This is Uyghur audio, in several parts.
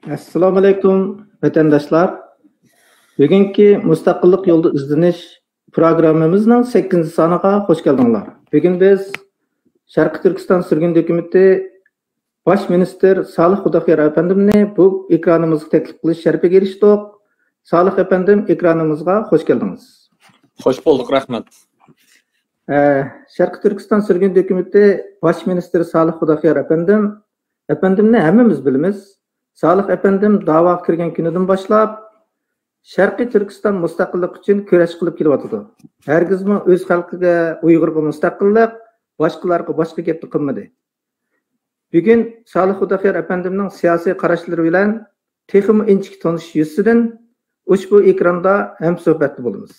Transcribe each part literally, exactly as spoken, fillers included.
ئەسسالامۇ ئەلەيكۇم، ۋەتەنداشلار. بۈگۈنكى مۇستەقىللىق يولىدا ئىزدىنىش پروگراممىمىزنىڭ سەككىزىنچى سانىغا خوش كەلدىڭلار. بۈگۈن بىز شەرقىي تۈركىستان سۈرگۈندە ھۆكۈمىتى باش مىنىستىر سالىھ خۇداخۇيار ئەپەندىمنى بۇ ئېكرانىمىزغا تەكلىپ قىلىش شەرىپىگە ئېرىشتۇق. سالىھ ئەپەندىم، ئېكرانىمىزغا خوش كەلدىڭىز. خوش بولدۇق، رەھمەت. ئە، شەرقىي تۈركىستان سۈرگۈندە ھۆكۈمىتى باش مىنىستىرى سالىھ خۇداخۇيار ئەپەندىم، ئەپەندىمنى ھەممىمىز بىلىمىز. سالىھ ئەپەندىم داۋاغا كىرگەن كۈنىدىن باشلاپ شەرقىي تۈركىستان مۇستەقىللىق ئۈچۈن كۈرەش قىلىپ كېلىۋاتىدۇ. ھەرگىزمۇ ئۆز خەلقىگە، ئۇيغۇرغا مۇستەقىللىق، باشقىلارغا باشقا گەپنى قىلمىدى. بۈگۈن سالىھ خۇداخۇيار ئەپەندىمنىڭ سىياسىي قاراشلىرى بىلەن تېخىمۇ ئىنچىكە تونۇشۇش يۈزىسىدىن ئۇشبۇ ئېكراندا ھەمسۆھبەتتە بولىمىز.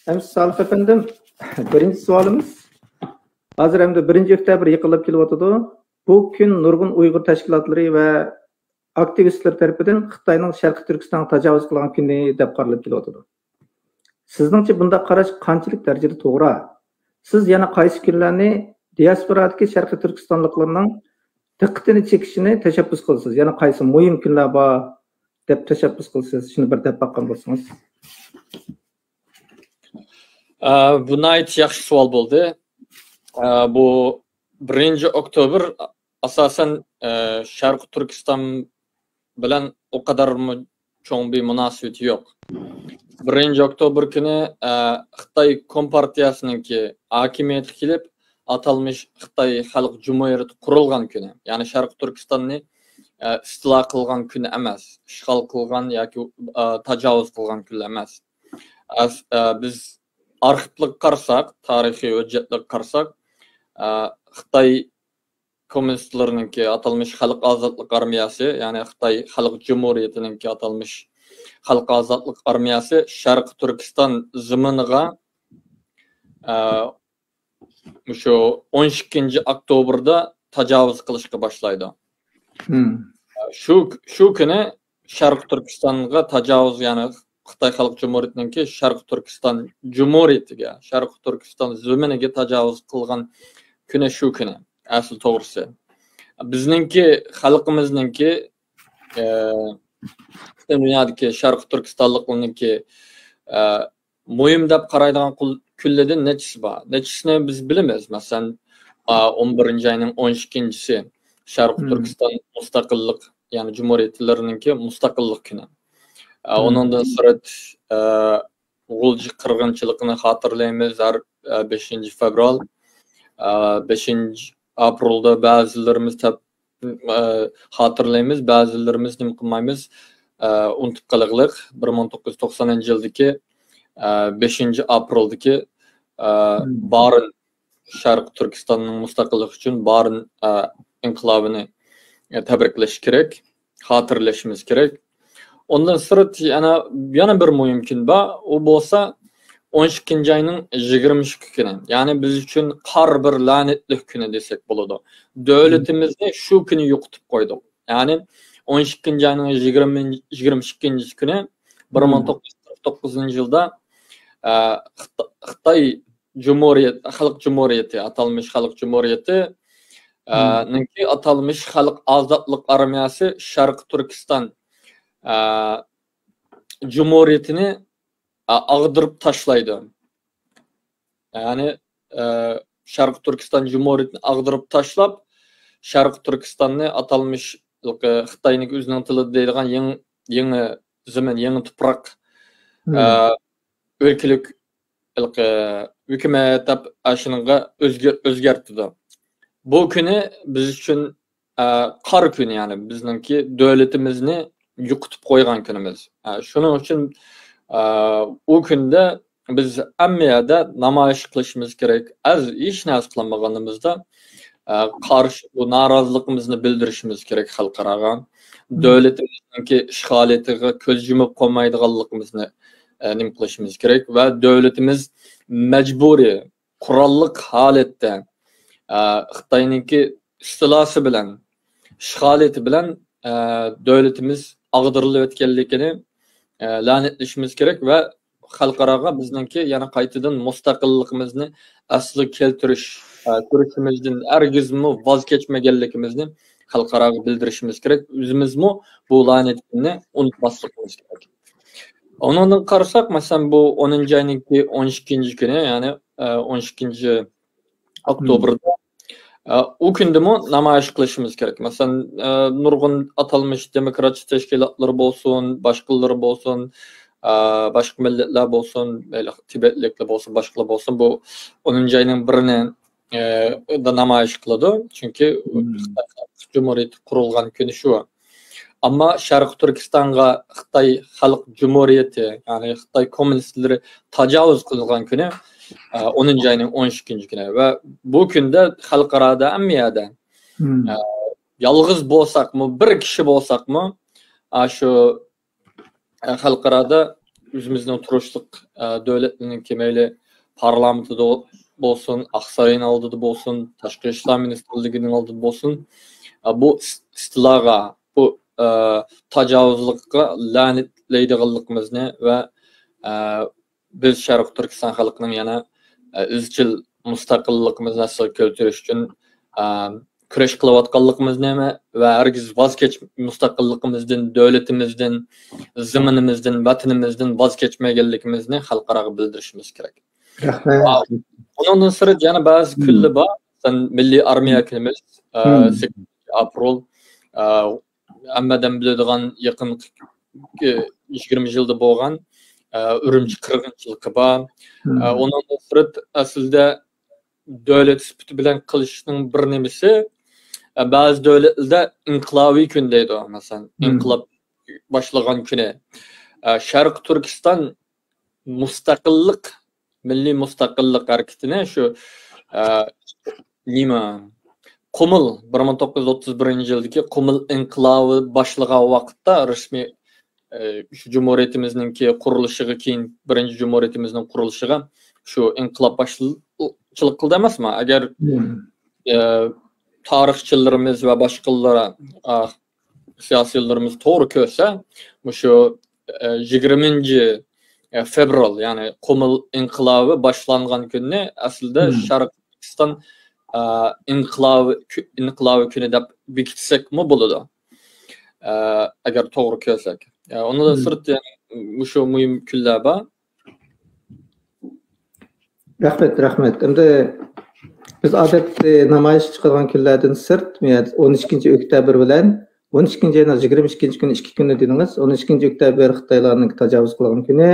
ئەمسە سالىھ ئەپەندىم، بىرىنچى سوئالىمىز، ھازىر ئەمدى بىرىنچى ئۆكتەبىر يېقىنلاپ كېلىۋاتىدۇ. بۇ كۈن نۇرغۇن ئۇيغۇر تەشكىلاتلىرى ۋە ئاكتىۋىستلىرى تەرىپىدىن خىتاينىڭ شەرقىي تۈركىستانغا تاجاۋۇز قىلغان كۈنى دەپ قارىلىپ كېلىۋاتىدۇ. سىزنىڭچە بۇنداق قاراش قانچىلىك دەرىجىدە توغرا؟ سىز يەنە قايسى كۈنلەرنى دىياسپورادىكى شەرقىي تۈركىستانلىقلارنىڭ دىققىتىنى چېكىشىنى تەشەببۇس قىلىسىز؟ يەنە قايسى مۇھىم كۈنلەر بار دەپ تەشەببۇس قىلىسىز؟ شۇنى بىر دەپ باققان بولسىڭىز. ئە، بۇ ناھايىتى ياخشى سوئال بولدى. ئە، بۇ بىرىنچى ئوكتوبر ئاساسەن، ئە، شەرقىي تۈركىستان بىلەن ئۇ قەدەرمۇ چوڭ بىر مۇناسىۋىتى يوق. بىرىنچى ئوكتوبر كۈنى، ئە، خىتاي كومپارتىيەسىنىڭكى ھاكىمىيەتكە كېلىپ، ئاتالمىش خىتاي خەلق جۇمھۇرىيىتى قۇرۇلغان كۈنى. يەنى شەرقىي تۈركىستاننى، ئە، ئىستىلا قىلغان كۈنى ئەمەس، ئىشغال قىلغان ياكى، ئە، تاجاۋۇز قىلغان كۈنى ئەمەس. ئەس-، ئە، بىز ئارخىپلارغا قارىساق، تارىخىي ھۆججەتلەرگە قارىساق، ئە، خىتاي كوممۇنىستلىرىنىڭكى ئاتالمىش خەلق ئازادلىق ئارمىيەسى، يەنى خىتاي خەلق جۇمھۇرىيىتىنىڭكى ئاتالمىش خەلق ئازادلىق ئارمىيەسى شەرقىي تۈركىستان زېمىنىغا، ئە، مۇشۇ ئون ئىككىنچى ئوكتوبردا تاجاۋۇز قىلىشقا باشلايدۇ. شۇ، شۇ كۈنى شەرقىي تۈركىستانغا تاجاۋۇز، يەنى خىتاي خەلق جۇمھۇرىيىتىنىڭكى شەرقىي تۈركىستان جۇمھۇرىيىتىگە، شەرقىي تۈركىستان زېمىنىگە تاجاۋۇز قىلغان كۈنى شۇ كۈنى. ئەسلى توغرىسى. بىزنىڭكى خەلقىمىزنىڭكى، ئە، پۈتۈن دۇنيادىكى شەرقىي تۈركىستانلىقلارنىڭكى، ئە، مۇھىم دەپ قارايدىغان قۇل-، كۈنلىرىدىن نەچچىسى بار. نەچچىسىنى بىز بىلىمىز. مەسىلەن، ئا، ئون بىرىنچى ئاينىڭ ئون ئىككىنچىسى شەرقىي تۈركىستان مۇستەقىللىق، يەنى جۇمھۇرىيەتلىرىنىڭكى مۇستەقىللىق كۈنى. ئا، ئۇنىڭدىن سىرت، ئا، غۇلجا قىرغىنچىلىقىنى خاتىرىلەيمىز ھەر، ئا، بەشىنچى فېۋرال. ئا، بەشىنچى ئاپرېلدا بەزىلىرىمىز تەپ-، ئە، خاتىرىلەيمىز، بەزىلىرىمىز نېمە قىلمايمىز، ئە، ئۇنتۇپ قالغلىق. بىر مىڭ توققۇز يۈز توقسان ئىككىنچى يىلدىكى، ئە، بەشىنچى ئاپرېلدىكى، ئە، بارىن شەرقىي تۈركىستاننىڭ مۇستەقىللىقى ئۈچۈن بارىن، ئە، ئىنقىلابىنى، ئە، تەبرىكلەش كېرەك، خاتىرىلەشىمىز كېرەك. ئۇندىن سىرت يەنە، يەنە بىر مۇھىم كۈن بار. ئۇ بولسا ئون ئىككىنچى ئاينىڭ يىگىرمە ئىككى كۈنى. يەنى بىز ئۈچۈن قارا بىر لەنەتلىك كۈنى دېسەك بولىدۇ. دۆلىتىمىزنى شۇ كۈنى يوقىتىپ قويدۇق. يەنى ئون ئىككىنچى ئاينىڭ يىگىرمە، يىگىرمە ئىككىنچى كۈنى بىر مىڭ توققۇز يۈز قىرىق توققۇزىنچى يىلدا، ئە، خىتا-، خىتاي جۇمھۇرىيەت، خەلق جۇمھۇرىيىتى، ئاتالمىش خەلق جۇمھۇرىيىتى، ئە، نىڭكى ئاتالمىش خەلق ئازادلىق ئارمىيەسى شەرقىي تۈركىستان، ئە، جۇمھۇرىيىتىنى، ئە، ئاغدۇرۇپ تاشلايدۇ. يەنى، ئە، شەرقىي تۈركىستان جۇمھۇرىيىتىنى ئاغدۇرۇپ تاشلاپ، شەرقىي تۈركىستاننى ئاتالمىش خىتاينىڭ ئۆزىنىڭ تىلىدا دەيدىغان يېڭى، يېڭى زېمىن، يېڭى تۇپراق، ئە، ئۆلكىلىك ھېلىقى ھۆكۈمەت دەپ ئاشۇنىڭغا ئۆزگەر-، ئۆزگەرتىدۇ. بۇ كۈنى بىز ئۈچۈن، ئە، قارا كۈن، يەنى بىزنىڭكى دۆلىتىمىزنى يوقىتىپ قويغان كۈنىمىز. ئە، شۇنىڭ ئۈچۈن، ئە، ئۇ كۈندە بىز ھەممە يەردە نامايىش قىلىشىمىز كېرەك. ئەز ھېچ نەرسە قىلالمىغىنىمىزدا، ئە، قارشى، بۇ نارازىلىقىمىزنى بىلدۈرۈشىمىز كېرەك خەلقئاراغا. دۆلىتىمىزنىڭكى ئىشغالىيىتىگە كۆز يۇمۇپ قويمايدىغانلىقىمىزنى، ئە، نېمە قىلىشىمىز كېرەك ۋە دۆلىتىمىز مەجبۇرىي قوراللىق ھالەتتە، ئە، خىتاينىڭكى ئىستىلاسى بىلەن، ئىشغالىيىتى بىلەن، ئە، دۆلىتىمىز ئاغدۇرۇلۇۋەتكەنلىكىنى، ئە، لەنەتلىشىمىز كېرەك ۋە خەلقئاراغا بىزنىڭكى يەنە قايتىدىن مۇستەقىللىقىمىزنى ئەسلىگە كەلتۈرۈش، ئە، كۈرىشىمىزدىن ھەرگىزمۇ ۋاز كەچمىگەنلىكىمىزنى خەلقئاراغا بىلدۈرۈشىمىز كېرەك. ئۆزىمىزمۇ بۇ لائنەت كۈننى ئۇنتۇماسلىقىمىز كېرەك. ئۇنىڭدىن قارىساق، مەسىلەن، بۇ ئونىنچى ئاينىڭكى ئون ئىككىنچى كۈنى، يەنى، ئە، ئون ئىككىنچى ئاكتوبردا، ئە، ئۇ كۈندىمۇ نامايىش قىلىشىمىز كېرەك. مەسىلەن، ئە، نۇرغۇن ئاتالمىش دېموكراتچى تەشكىلاتلىرى بولسۇن، باشقىلىرى بولسۇن، ئە، باشقا مىللەتلەر بولسۇن، مەيلى تىبەتلىكلەر بولسۇن، باشقىلار بولسۇن، بۇ ئونىنچى ئاينىڭ بىرىنى ئە، دا نامايىش قىلىدۇ. چۈنكى خىتاي خەلق جۇمھۇرىيىتى قۇرۇلغان كۈنى شۇ. ئەمما شەرقىي تۈركىستانغا خىتاي خەلق جۇمھۇرىيىتى، يەنى خىتاي كوممۇنىستلىرى تاجاۋۇز قىلغان كۈنى، ئە، ئونىنچى ئاينىڭ ئون ئىككىنچى كۈنى. ۋە بۇ كۈندە خەلقئارادا ھەممە يەردە، ئە، يالغۇز بولساقمۇ، بىر كىشى بولساقمۇ، ئە، شۇ ئە، خەلقئارادا ئۆزىمىزنىڭ تۇرۇشلۇق، ئە، دۆلەتنىڭكى مەيلى پارلامېنتىدا بولسۇن، ئاقساراينىڭ ئالدىدا بولسۇن، تاشقى ئىشلار مىنىستىرلىكىنىڭ ئالدىدا بولسۇن، ئە، بۇ ئىس-، ئىستىلاغا، بۇ، ئە، تاجاۋۇزلۇققا لەنەتلەيدىغانلىقىمىزنى ۋە، ئە، بىز شەرقىي تۈركىستان خەلقىنىڭ يەنە، ئە، ئىزچىل مۇستەقىللىقىمىزنى ئەسلىگە كەلتۈرۈش ئۈچۈن، ئە، كۈرەش قىلىۋاتقانلىقىمىزنى ۋە ھەرگىز ۋاز كەچ-، مۇستەقىللىقىمىزدىن، دۆلىتىمىزدىن، زېمىنىمىزدىن، ۋەتىنىمىزدىن ۋاز كەچمەيدىغانلىقىمىزنى خەلقئاراغا بىلدۈرۈشىمىز كېرەك. رەھمەت. ئا، ئۇنىڭدىن سىرت يەنە بەزى كۈنلەر بار. مەسىلەن، مىللىي ئارمىيە كۈنىمىز، ئە، سەككىزىنچى ئاپرېل، ئە، ھەممە ئادەم بىلىدىغان يېقىنقى يىگىرمە يىلدا بولغان، ئە، ئۈرۈمچى قىرغىنچىلىقى بار. ئە، ئۇنىڭدىن سىرت ئەسلىدە دۆلەت سۈپىتى بىلەن قىلىشنىڭ بىر نېمىسى، ئە، بەزى دۆلەتلەردە ئىنقىلابىي كۈن دەيدۇ، مەسىلەن، ئىنقىلاب باشلىغان كۈنى. ئە، شەرقىي تۈركىستان مۇستەقىللىق، مىللىي مۇستەقىللىق ھەرىكىتىنى شۇ، ئە، نېمە، قۇمۇل، بىر مىڭ توققۇز يۈز ئوتتۇز بىرىنچى يىلدىكى قۇمۇل ئىنقىلابى باشلىغان ۋاقىتتا رەسمىي، ئە، شۇ جۇمھۇرىيىتىمىزنىڭكى قۇرۇلۇشىغا كېيىن، بىرىنچى جۇمھۇرىيىتىمىزنىڭ قۇرۇلۇشىغا شۇ ئىنقىلاب باشچىلىق قىلدى ئەمەسمۇ؟ ئەگەر، ئە، تارىخچىلىرىمىز ۋە باشقىلار، ئە، سىياسىيونلىرىمىز توغرا كۆرسە، مۇشۇ، ئە، يىگىرمىنچى، ئە، فېۋرال، يەنى قۇمۇل ئىنقىلابى باشلانغان كۈننى ئەسلىدە شەرقىي تۈركىستان، ئە، ئىنقىلابى كۈ-، ئىنقىلابى كۈنى دەپ بېكىتسەكمۇ بولىدۇ. ئە، ئەگەر توغرا كۆرسەك. ئە، ئۇنىڭدىن سىرت يەنە مۇشۇ مۇھىم كۈنلەر بار. رەھمەت، رەھمەت. ئەمدى بىز ئادەتتە نامايىش چىقىدىغان كۈنلەردىن سىرت، يەنى ئون ئىككىنچى ئۆكتەبىر بىلەن ئون ئىككىنچى ئاينىڭ يىگىرمە ئىككىنچى كۈنى ئىككى كۈننى دېدىڭىز. ئون ئىككىنچى ئۆكتەبىر خىتايلارنىڭ تاجاۋۇز قىلغان كۈنى.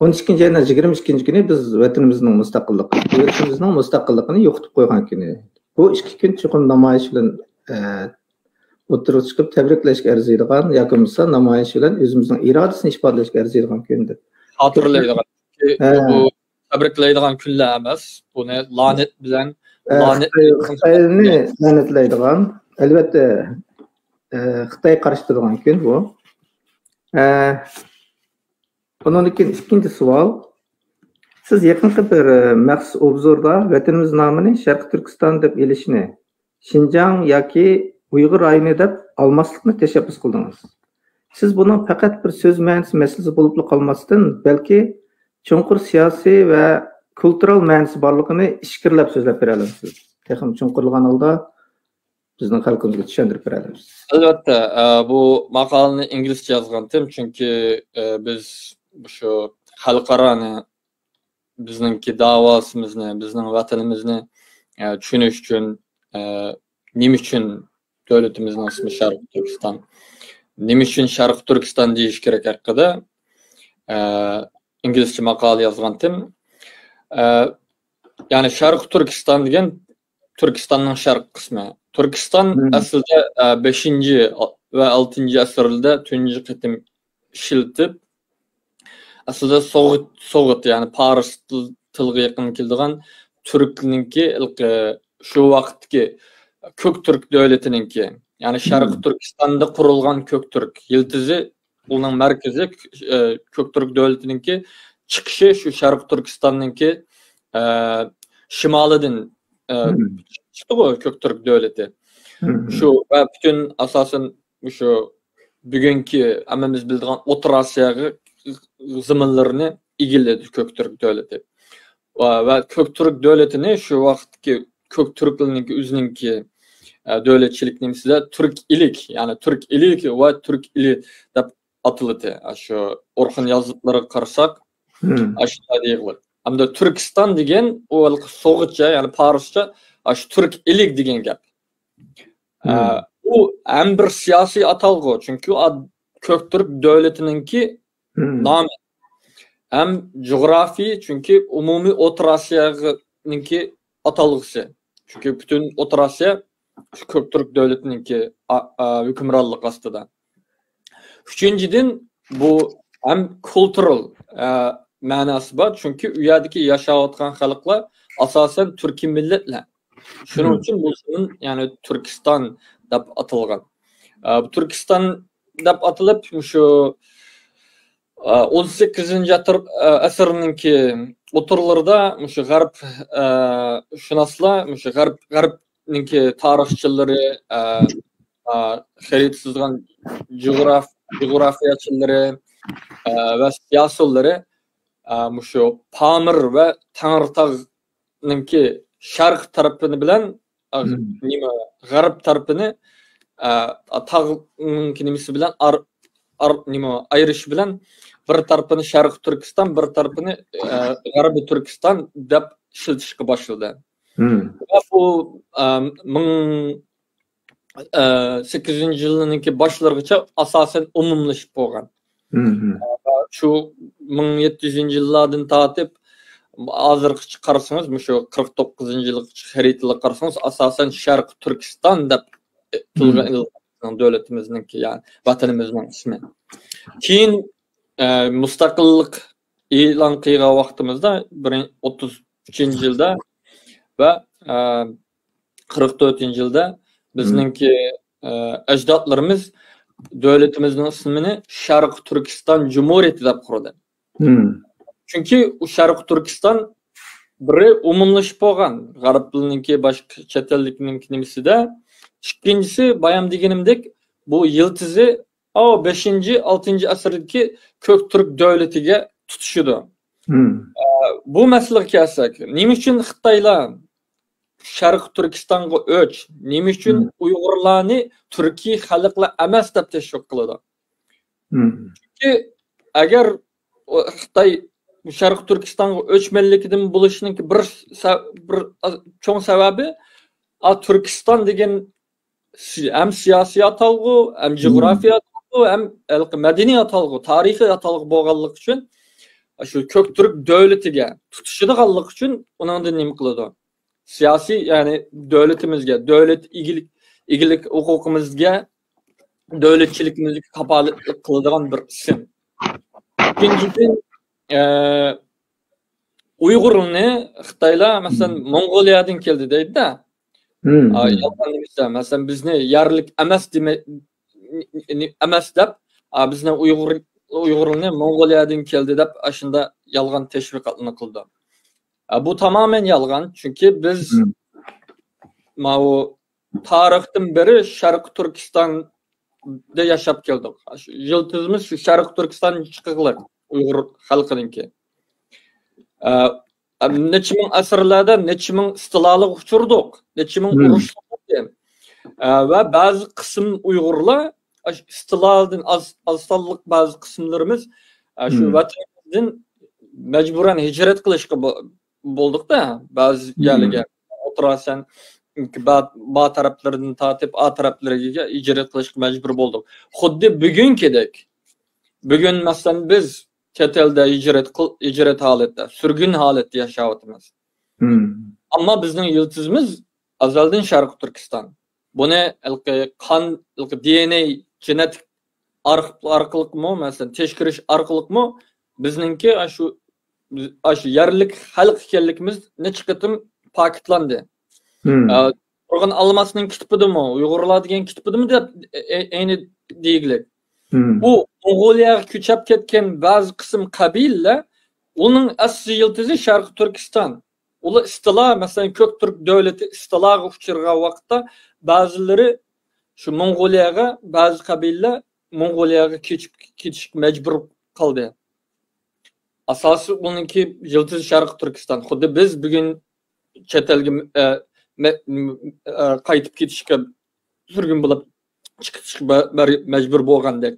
ئون ئىككىنچى ئاينىڭ يىگىرمە ئىككىنچى كۈنى بىز ۋەتىنىمىزنىڭ مۇستەقىللىقى، دۆلىتىمىزنىڭ مۇستەقىللىقىنى يوقىتىپ قويغان كۈنى. بۇ ئىككى كۈن چوقۇم نامايىش بىلەن، ئە، ئوتتۇرىغا چىقىپ تەبرىكلەشكە ئەرزىيدىغان ياكى بولمىسا نامايىش بىلەن ئۆزىمىزنىڭ ئىرادىسىنى ئىپادىلەشكە ئەرزىيدىغان كۈن دەپ. خاتىرىلەيدىغان. ھە. بۇ تەبرىكلەيدىغان كۈنلەر ئەمەس. بۇنى لانەت بىلەن، ھە، لانەت خىتاي-، خىتاينى لانەتلەيدىغان، ئەلۋەتتە، ئە، خىتاي قارشى تۇرىدىغان كۈن بۇ. ئە، ئۇنىڭدىن كېيىن ئىككىنچى سوئال. سىز يېقىنقى بىر، ئە، مەخسۇس ئوبزوردا ۋەتىنىمىز نامىنى شەرقىي تۈركىستان دەپ ئېلىشنى، شىنجاڭ ياكى ئۇيغۇر رايونى دەپ ئالماسلىقنى تەشەببۇس قىلدىڭىز. سىز بۇنىڭ پەقەت بىر سۆز مەنىسى مەسىلىسى بولۇپلا قالماستىن، بەلكى چوڭقۇر سىياسىي ۋە كۇلتۇرال مەنىسى بارلىقىنى ئىچكىرىلەپ سۆزلەپ بېرەلەمسىز؟ تېخىمۇ چوڭقۇرلىغان ھالدا بىزنىڭ خەلقىمىزگە چۈشەندۈرۈپ بېرەلەمسىز؟ ئەلۋەتتە، ئە، بۇ ماقالىنى ئىنگلىزچە يازغانتىم، چۈنكى، ئە، بىز مۇشۇ خەلقئارانى، بىزنىڭكى داۋاسىمىزنى، بىزنىڭ ۋەتىنىمىزنى، ئە، چۈشىنىش ئۈچۈن، ئە، نېمە ئۈچۈن دۆلىتىمىزنىڭ ئىسمى شەرقىي تۈركىستان، نېمە ئۈچۈن شەرقىي تۈركىستان دېيىش كېرەك ھەققىدە، ئە، ئىنگلىزچە ماقالە يازغانتىم. ئە، يەنى شەرقىي تۈركىستان دېگەن تۈركىستاننىڭ شەرقىي قىسمى. تۈركىستان ئەسلىدە، ئە، بەشىنچى ۋە ئالتىنچى ئەسىرلەردە تۇنجى قېتىم ئىشلىتىپ، ئەسلىدە سوغۇت، سوغۇت، يەنى پارس تىل-، تىلىغا يېقىن كېلىدىغان تۈركنىڭكى ھېلىقى شۇ ۋاقىتتىكى كۆك تۈرك دۆلىتىنىڭكى، يەنى شەرقىي تۈركىستاندا قۇرۇلغان كۆك تۈرك يىلتىزى، ئۇنىڭ مەركىزى، ئە، كۆك تۈرك دۆلىتىنىڭكى چىقىشى شۇ شەرقىي تۈركىستاننىڭكى، ئە، شىمالىدىن، ئە، چىقتىغۇ كۆك تۈرك دۆلىتى. شۇ ۋە پۈتۈن ئاساسەن مۇشۇ بۈگۈنكى ھەممىمىز بىلىدىغان ئوتتۇرا ئاسىياغا زېمىنلىرىنى ئىگىلىدى كۆك تۈرك دۆلىتى. ۋە، ۋە كۆك تۈرك دۆلىتىنى شۇ ۋاقىتتىكى كۆك تۈركلەرنىڭكى ئۆزىنىڭكى، ئە، دۆلەتچىلىك نېمىسىدە تۈرك ئىلىك، يەنى تۈرك ئىلىك ۋە تۈرك ئىلى دەپ ئاتىلىدى. ئاشۇ ئورخۇن يازىتلىرىغا قارىساق، ئاشۇنداق دېيىلغان. ئەمدى تۈركىستان دېگەن ئۇ ھېلىقى سوغۇچە، يەنى پارسچە، ئاشۇ تۈرك ئىلىك دېگەن گەپ. ئە، ئۇ ھەم بىر سىياسىي ئاتالغۇ، چۈنكى ئۇ ئاد-، كۆكتۈرك دۆلىتىنىڭكى نامى. ھەم جۇغراپىي، چۈنكى ئومۇمىي ئوتتۇرا ئاسىيانىڭكى ئاتالغۇسى. چۈنكى پۈتۈن ئوتتۇرا ئاسىيا شۇ كۆكتۈرك دۆلىتىنىڭكى ئا-، ئا، ھۆكۈمرانلىقى ئاستىدا. ئۈچىنچىدىن، بۇ ھەم كۇلتۇرال، ئە، مەناسى بار، چۈنكى ئۇ يەردىكى ياشاۋاتقان خەلقلەر ئاساسەن تۈركىي مىللەتلەر. شۇنىڭ ئۈچۈن بۇ زېمىن، يەنى تۈركىستان دەپ ئاتالغان. ئە، بۇ تۈركىستان دەپ ئاتىلىپ، مۇشۇ، ئە، ئون سەككىزىنچى ئەتىر-، ئە، ئەسىرنىڭكى ئوتتۇرىلىرىدا مۇشۇ غەرب، ئە، شۇناسلار، مۇشۇ غەرب، غەربنىڭكى تارىخچىلىرى، ئە، ئە، خەرىتە سىزغان جۇغراف-، جۇغراپىيەچىلىرى، ئە، ۋە سىياسىيونلىرى، ئە، مۇشۇ پامىر ۋە تەڭرىتاغنىڭكى شەرق تەرىپىنى بىلەن، ئە، نېمە، غەرب تەرىپىنى، ئە، تاغنىڭكى نېمىسى بىلەن ئار-، ئار-، نېمە، ئايرىشى بىلەن بىر تەرىپىنى شەرقىي تۈركىستان، بىر تەرىپىنى، ئە، غەربىي تۈركىستان دەپ ئىشلىتىشكە باشلىدى. ۋە بۇ، ئە، مىڭ ئە، سەككىزىنچى يىلنىڭكى باشلىرىغىچە ئاساسەن ئومۇملىشىپ بولغان. شۇ مىڭ يەتتە يۈزىنچى يىللاردىن تارتىپ ھازىرغىچە قارىسىڭىز، مۇشۇ قىرىق توققۇزىنچى يىلغىچە خەرىتىلەرگە قارىسىڭىز، ئاساسەن شەرقىي تۈركىستان دەپ تىلغا ئېلىنغان دۆلىتىمىزنىڭكى، يەنى ۋەتىنىمىزنىڭ ئىسمى. كېيىن، ئە، مۇستەقىللىق ئېلان قىلغان ۋاقتىمىزدا، بىرىن-، ئوتتۇز ئۈچىنچى يىلدا ۋە، ئە، قىرىق تۆتىنچى يىلدا بىزنىڭكى، ئە، ئەجدادلىرىمىز دۆلىتىمىزنىڭ ئىسمىنى شەرقىي تۈركىستان جۇمھۇرىيىتى دەپ قۇردى. چۈنكى ئۇ شەرقىي تۈركىستان بىرى ئومۇملىشىپ بولغان غەربلىنىڭكى، باشقا چەت ئەللىكنىڭكى نېمىسىدە، ئىككىنچىسى بايام دېگىنىمدەك بۇ يىلتىزى ئاۋۇ بەشىنچى، ئالتىنچى ئەسىردىكى كۆك تۈرك دۆلىتىگە تۇتىشىدۇ. ئە، بۇ مەسىلىگە كەلسەك، نېمە ئۈچۈن خىتايلار شەرقىي تۈركىستانغا ئۆچ، نېمە ئۈچۈن ئۇيغۇرلارنى تۈركىي خەلقلەر ئەمەس دەپ تەشۋىق قىلىدۇ؟ چۈنكى ئەگەر ئۇ خىتاي شەرقىي تۈركىستانغا ئۆچمەنلىكىدىن بولۇشنىڭكى بىر سە-، بىر چوڭ سەۋەبى، ئا، تۈركىستان دېگەن سى-، ھەم سىياسىي ئاتالغۇ، ھەم جۇغراپىيە ئاتالغۇ، ھەم ھېلىقى مەدەنىي ئاتالغۇ، تارىخىي ئاتالغۇ بولغانلىقى ئۈچۈن، شۇ كۆك تۈرك دۆلىتىگە تۇتىشىدىغانلىقى ئۈچۈن ئۇنىڭدىن نېمە قىلىدۇ؟ سىياسىي، يەنى دۆلىتىمىزگە، دۆلەت ئىگىلىك، ئىگىلىك ھوقۇقىمىزگە، دۆلەتچىلىكىمىزگە كاپالەتلىك قىلىدىغان بىر ئىسىم. ئىككىنچىدىن، ئە، ئۇيغۇرنى خىتايلار، مەسىلەن، موڭغۇلىيەدىن كەلدى دەيدۇ-دە. ئا، يالغان نېمىسى، مەسىلەن، بىزنى يەرلىك ئەمەس دېمە-، ئەمەس دەپ، ئا، بىزنى ئۇيغۇر، ئۇيغۇرنى موڭغۇلىيەدىن كەلدى دەپ، ئاشۇنداق يالغان تەشۋىقاتلارنى قىلىدۇ. ئا، بۇ تامامەن يالغان، چۈنكى بىز ماۋۇ تارىختىن بېرى شەرقىي تۈركىستاندا ياشاپ كەلدۇق. شۇ يىلتىزىمىز شۇ شەرقىي تۈركىستان چىقىقلىق ئۇيغۇر خەلقىنىڭكى. ئە، ئە، نەچچە مىڭ ئەسىرلەردە نەچچە مىڭ ئىستىلالىغا ئۇچرىدۇق، نەچچە مىڭ ئۇرۇشلار بولدى. ئە، ۋە بەزى قىسىم ئۇيغۇرلار ئىستىلادىن ئاز، ئاز سانلىق بەزى قىسىملىرىمىز، ئە، شۇ ۋەتىنىمىزدىن مەجبۇرەن ھىجرەت قىلىشقا بو-، بولدۇق-دە، بەزى يەرلەرگە، ئوتتۇرا ئاسىيانىڭكى با-، با تەرەپلىرىدىن تارتىپ، ئا تەرەپلىرىگە ھىجرەت قىلىشقا مەجبۇر بولدۇق. خۇددى بۈگۈنكىدەك. بۈگۈن، مەسىلەن، بىز چەت ئەلدە ھىجرەت قىل-، ھىجرەت ھالەتتە، سۈرگۈن ھالەتتە ياشاۋاتىمىز. ئەمما بىزنىڭ يىلتىزىمىز ئەزەلدىن شەرقىي تۈركىستان. بۇنى ھېلىقى قان، ھېلىقى دى ئېن ئەي، گېنېتىك ئارق-، ئارقىلىقمۇ، مەسىلەن، تەكشۈرۈش ئارقىلىقمۇ بىزنىڭكى ئاشۇ، ئاشۇ يەرلىك خەلق ئىكەنلىكىمىز نەچچە قېتىم پاكىتلاندى. ئە، تۇرغۇن ئالماسنىڭ كىتابىدىمۇ، ئۇيغۇرلار دېگەن كىتابىدىمۇ دەپ، ئە-، ئە-، ئەينى دېگۈلۈك. بۇ موڭغۇلىيەگە كۆچۈپ كەتكەن بەزى قىسىم قەبىلىلەر، ئۇنىڭ ئەسلى يىلتىزى شەرقىي تۈركىستان. ئۇلار ئىستىلا، مەسىلەن، كۆك تۈرك دۆلىتى ئىستىلاغا ئۇچرىغان ۋاقىتتا بەزىلىرى شۇ موڭغۇلىيەگە، بەزى قەبىلىلەر موڭغۇلىيەگە كېچىپ كېتىشكە مەجبۇر قالدى. ئاساسىي ئۇنىڭكى يىلتىزى شەرقىي تۈركىستان. خۇددى بىز بۈگۈن چەت ئەلگە، ئە، مە-، ئە، قايتىپ كېتىشكە سۈرگۈن بولۇپ چىقىشقا مەجبۇر بولغاندەك.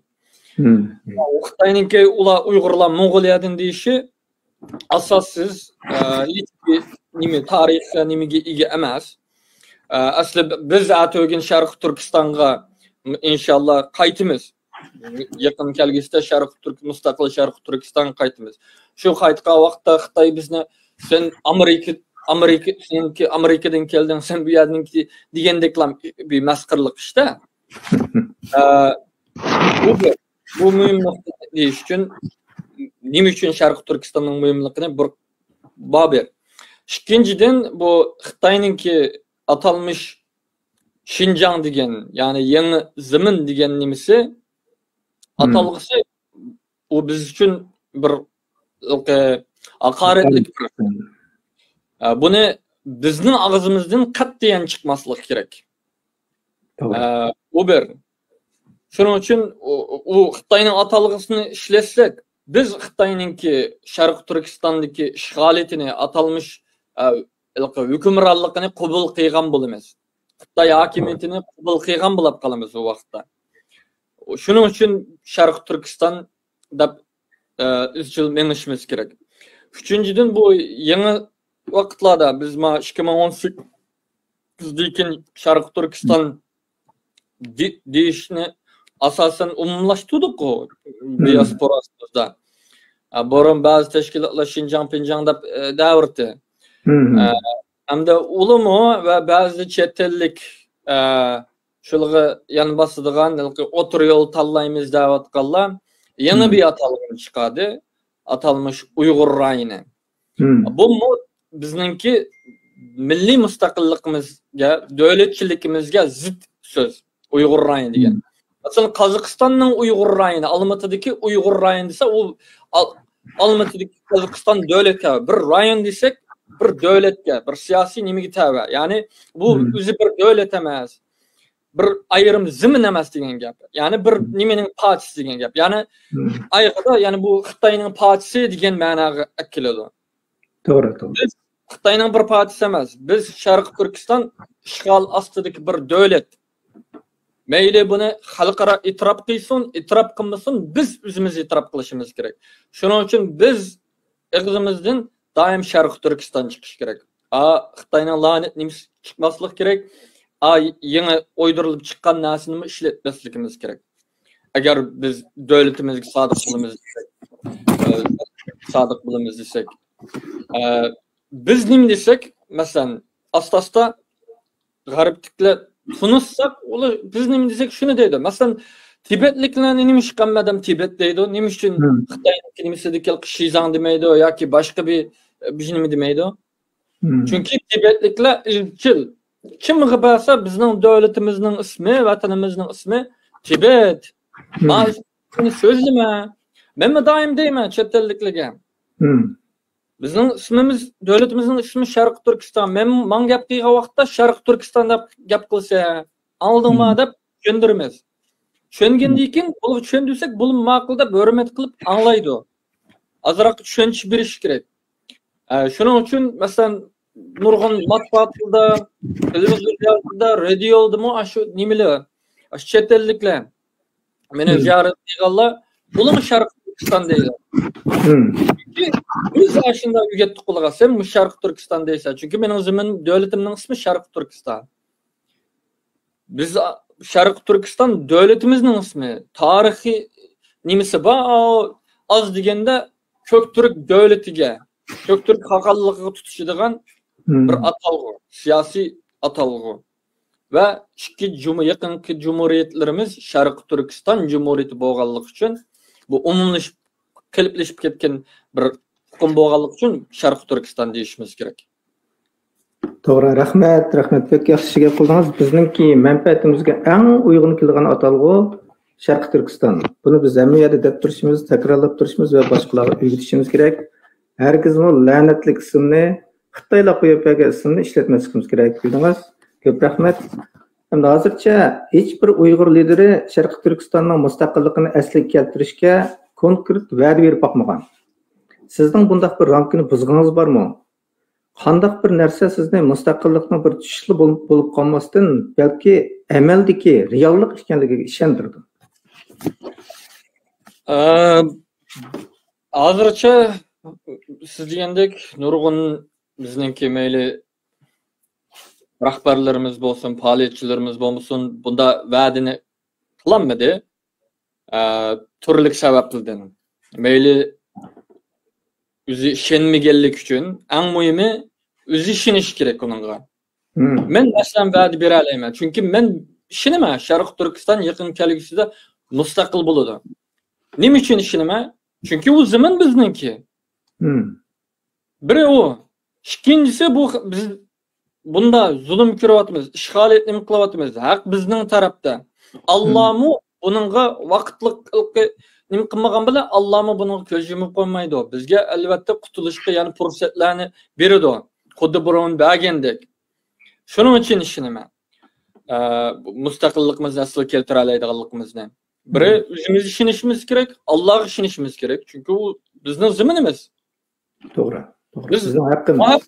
خىتاينىڭكى ئۇلار ئۇيغۇرلار موڭغۇلىيەدىن دېيىشى ئاساسسىز، ئە، ھېچبىر نېمە، تارىخ نېمىگە ئىگە ئەمەس. ئە، ئەسلى بىز ئەتىگۈن شەرقىي تۈركىستانغا ئىنشاللا قايتىمىز. يېقىن كەلگۈسىدە شەرقىي تۈرك-، مۇستەقىل شەرقىي تۈركىستانغا قايتىمىز. شۇ قايتقان ۋاقىتتا خىتاي بىزنى، «سەن ئامېرىكا، ئامېرىكا، سېنىڭكى ئامېرىكىدىن كەلدىڭ، سەن بۇ يەردىنكى» دېگەندەكلا بىر مەسخىرىلىق ئىشتا. ئە، بۇ بىر، بۇ مۇھىم نۇقتا دېيىش ئۈچۈن، نېمە ئۈچۈن شەرقىي تۈركىستاننىڭ مۇھىملىقىنى بىر بار بىر. ئىككىنچىدىن، بۇ خىتاينىڭكى ئاتالمىش شىنجاڭ دېگەن، يەنى يېڭى زېمىن دېگەن نېمىسى، ئاتالغۇسى، ئۇ بىز ئۈچۈن بىر، ئە، ھاقارەتلىك بىر. ئە، بۇنى بىزنىڭ ئاغزىمىزدىن قەتئىيەن چىقماسلىقى كېرەك. ئە، ئۇ بىر. شۇنىڭ ئۈچۈن ئۇ، ئۇ خىتاينىڭ ئاتالغۇسىنى ئىشلەتسەك، بىز خىتاينىڭكى شەرقىي تۈركىستاندىكى ئىشغالىيىتىنى ئاتالمىش، ئە، ھېلىقى ھۆكۈمرانلىقىنى قوبۇل قىلغان بولىمىز. خىتاي ھاكىمىيىتىنى قوبۇل قىلغان بولاپ قالىمىز ئۇ ۋاقىتتا. شۇنىڭ ئۈچۈن شەرقىي تۈركىستان دەپ، ئە، ئىزچىل مېڭىشىمىز كېرەك. ئۈچىنچىدىن، بۇ يېڭى ۋاقىتلاردا بىز ما ئىككى مىڭ ئون سەككىزدىن كېيىن شەرقىي تۈركىستان دېيىشنى ئاساسەن ئومۇملاشتۇردۇققۇ دىياسپوراسىمىزدا. ئە، بۇرۇن بەزى تەشكىلاتلار شىنجاڭ پىنجاڭ دەپ، ئە، دەۋرتى. ئە، ھەمدە ئۇلىمۇ ۋە بەزى چەت ئەللىك، ئە، شۇلىغا يان باسىدىغان ھېلىقى ئوتتۇرا يول تاللايمىز دەۋاتقانلار يەنە بىر ئاتالغۇنى چىقاردى. ئاتالمىش ئۇيغۇر رايونى. بۇمۇ بىزنىڭكى مىللىي مۇستەقىللىقىمىزگە، دۆلەتچىلىكىمىزگە زىت سۆز. ئۇيغۇر رايونى دېگەن. مەسىلەن، قازاقىستاننىڭ ئۇيغۇر رايونى، ئالمىتىدىكى ئۇيغۇر رايونى دېسە، ئۇ ئال-، ئالمىتىدىكى قازاقىستان دۆلەت تەۋە. بىر رايون دېسەك، بىر دۆلەتكە، بىر سىياسىي نېمىگە تەۋە. يەنى بۇ ئۆزى بىر دۆلەت ئەمەس. بىر ئايرىم زېمىن ئەمەس دېگەن گەپ. يەنى بىر نېمىنىڭ پارچىسى دېگەن گەپ. يەنى ئايىغىدا، يەنى بۇ خىتاينىڭ پارچىسى دېگەن مەناغا ئەكېلىدۇ. توغرا، توغرا. بىز خىتاينىڭ بىر پارچىسى ئەمەس. بىز شەرقىي تۈركىستان ئىشغال ئاستىدىكى بىر دۆلەت. مەيلى بۇنى خەلقئارا ئېتىراپ قىلسۇن، ئېتىراپ قىلمىسۇن، بىز ئۆزىمىز ئېتىراپ قىلىشىمىز كېرەك. شۇنىڭ ئۈچۈن بىز ئېغىزىمىزدىن دائىم شەرقىي تۈركىستان چىقىشى كېرەك. ئا، خىتاينىڭ لانەت نېمىسى چىقماسلىقى كېرەك. ئا، يېڭى ئويدۇرۇلۇپ چىققان نەرسىنىمۇ ئىشلەتمەسلىكىمىز كېرەك. ئەگەر بىز دۆلىتىمىزگە سادىق بولىمىز دېسەك، ئە، سادىق بولىمىز دېسەك، ئە، بىز نېمە دېسەك، مەسىلەن، ئاستا-ئاستا غەربتىكىلەر تونۇشساق، ئۇلار بىز نېمە دېسەك، شۇنى دەيدۇ. مەسىلەن، تىبەتلىكلەرنى نېمە ئىش قىلمىدىم تىبەت دەيدۇ؟ نېمە ئۈچۈن خىتاينىڭكى نېمىسىدىكى شىزاڭ دېمەيدۇ ياكى باشقا بىر، بىر نېمە دېمەيدۇ؟ چۈنكى تىبەتلىكلەر ئىزچىل. كىمغا بەرسە، بىزنىڭ دۆلىتىمىزنىڭ ئىسمى، ۋەتىنىمىزنىڭ ئىسمى تىبەت. مانا شۇنى سۆزلىمە. مەنمۇ دائىم دەيمەن چەت ئەللىكلەرگە. بىزنىڭ ئىسمىمىز، دۆلىتىمىزنىڭ ئىسمى شەرقىي تۈركىستان. مەن، ماڭا گەپ قىلغان ۋاقىتتا شەرقىي تۈركىستان دەپ گەپ قىلسا، ئاڭلىدىڭما دەپ چۈشەندۈرىمىز. چۈشەنگەندىن كېيىن، بۇلارغا چۈشەندۈرسەك، بۇلار ماقۇل دەپ ھۆرمەت قىلىپ ئاڭلايدۇ. ئازراق چۈشەنچە بېرىش كېرەك. ئە، شۇنىڭ ئۈچۈن، مەسىلەن، نۇرغۇن مەتبۇئاتلاردا، تېلېۋىزورلاردا، رادىيودىمۇ ئاشۇ نېمىلەر، ئاشۇ چەت ئەللىكلەر مېنى زىيارەت قىلغانلار، بۇلارمۇ شەرقىي تۈركىستان دەيدۇ. چۈنكى بىز ئاشۇنداق ئۆگەتتۇق ئۇلارغا، سەن مۇشۇ شەرقىي تۈركىستان دەيسەن. چۈنكى مېنىڭ زېمىن، دۆلىتىمنىڭ ئىسمى شەرقىي تۈركىستان. بىز شەرقىي تۈركىستان دۆلىتىمىزنىڭ ئىسمى، تارىخىي نېمىسى بار، ئاز دېگەندە كۆكتۈرك دۆلىتىگە، كۆكتۈرك خاقانلىقىغا تۇتىشىدىغان بىر ئاتالغۇ، سىياسىي ئاتالغۇ. ۋە ئىككى جۇمۇ-، يېقىنقى جۇمھۇرىيەتلىرىمىز شەرقىي تۈركىستان جۇمھۇرىيىتى بولغانلىقى ئۈچۈن بۇ ئومۇملىشىپ، قېلىپلىشىپ كەتكەن بىر ئۇقۇم بولغانلىقى ئۈچۈن شەرقىي تۈركىستان دېيىشىمىز كېرەك. توغرا، رەھمەت، رەھمەت. بەك ياخشى گەپ قىلدىڭىز. بىزنىڭكى مەنپەئەتىمىزگە ئەڭ ئۇيغۇن كېلىدىغان ئاتالغۇ شەرقىي تۈركىستان. بۇنى بىز ھەممە يەردە دەپ تۇرۇشىمىز، تەكرارلاپ تۇرۇشىمىز ۋە باشقىلارغا ئۆگىتىشىمىز كېرەك. ھەرگىزمۇ لەنەتلىك ئىسىمنى خىتايلار قويۇپ بەرگەن ئىسىمنى ئىشلەتمەسلىكىمىز كېرەك. بىلدىڭىز؟ كۆپ رەھمەت. ئەمدى ھازىرچە ھېچ بىر ئۇيغۇر لىدىرى شەرقىي تۈركىستاننىڭ مۇستەقىللىقىنى ئەسلىگە كەلتۈرۈشكە كونكرېت ۋەدە بېرىپ باقمىغان. سىزنىڭ بۇنداق بىر رامكىنى بۇزغىنىڭىز بارمۇ؟ قانداق بىر نەرسە سىزنى مۇستەقىللىقنىڭ بىر چۈشۈشلا بول-، بولۇپ قالماستىن، بەلكى ئەمەلدىكى رېئاللىق ئىكەنلىكىگە ئىشەندۈرىدۇ؟ ئە، ھازىرچە سىز دېگەندەك نۇرغۇن بىزنىڭكى مەيلى رەھبەرلىرىمىز بولسۇن، پائالىيەتچىلىرىمىز بولسۇن، بۇنداق ۋەدىنى قىلالمىدى. ئە، تۈرلۈك سەۋەبلەردىن. مەيلى ئۆزى ئىشەنمىگەنلىكى ئۈچۈن، ئەڭ مۇھىمى ئۆزى ئىشىنىشى كېرەك ئۇنىڭغا. مەن مەسىلەن ۋەدە بېرەلەيمەن. چۈنكى مەن ئىشىنىمەن، شەرقىي تۈركىستان يېقىن كەلگۈسىدە مۇستەقىل بولىدۇ. نېمە ئۈچۈن ئىشىنىمەن؟ چۈنكى ئۇ زېمىن بىزنىڭكى. بىرى ئۇ. ئىككىنچىسى، بۇ خ-، بىز بۇندا زۇلۇم كۆرۈۋاتىمىز، ئىشغالىيەت نېمە قىلىۋاتىمىز، ھەق بىزنىڭ تەرەپتە. ئاللامۇ بۇنىڭغا ۋاقىتلىق نېمە قىلمىغان بىلەن، ئاللامۇ بۇنىڭغا كۆز يۇمۇپ قويمايدۇ. بىزگە ئەلۋەتتە قۇتۇلۇشقا يەنە پۇرسەتلەرنى بېرىدۇ. خۇددى بۇرۇن بەرگەندەك. شۇنىڭ ئۈچۈن ئىشىنىمەن. ئە، مۇستەقىللىقىمىزنى ئەسلىگە كەلتۈرەلەيدىغانلىقىمىزنى. بىرى، ئۆزىمىز ئىشىنىشىمىز كېرەك، ئاللاغا ئىشىنىشىمىز كېرەك. چۈنكى ئۇ بىزنىڭ زېمىنىمىز. توغرا. توغرا. بىز بىزنىڭ ھەققىمىز.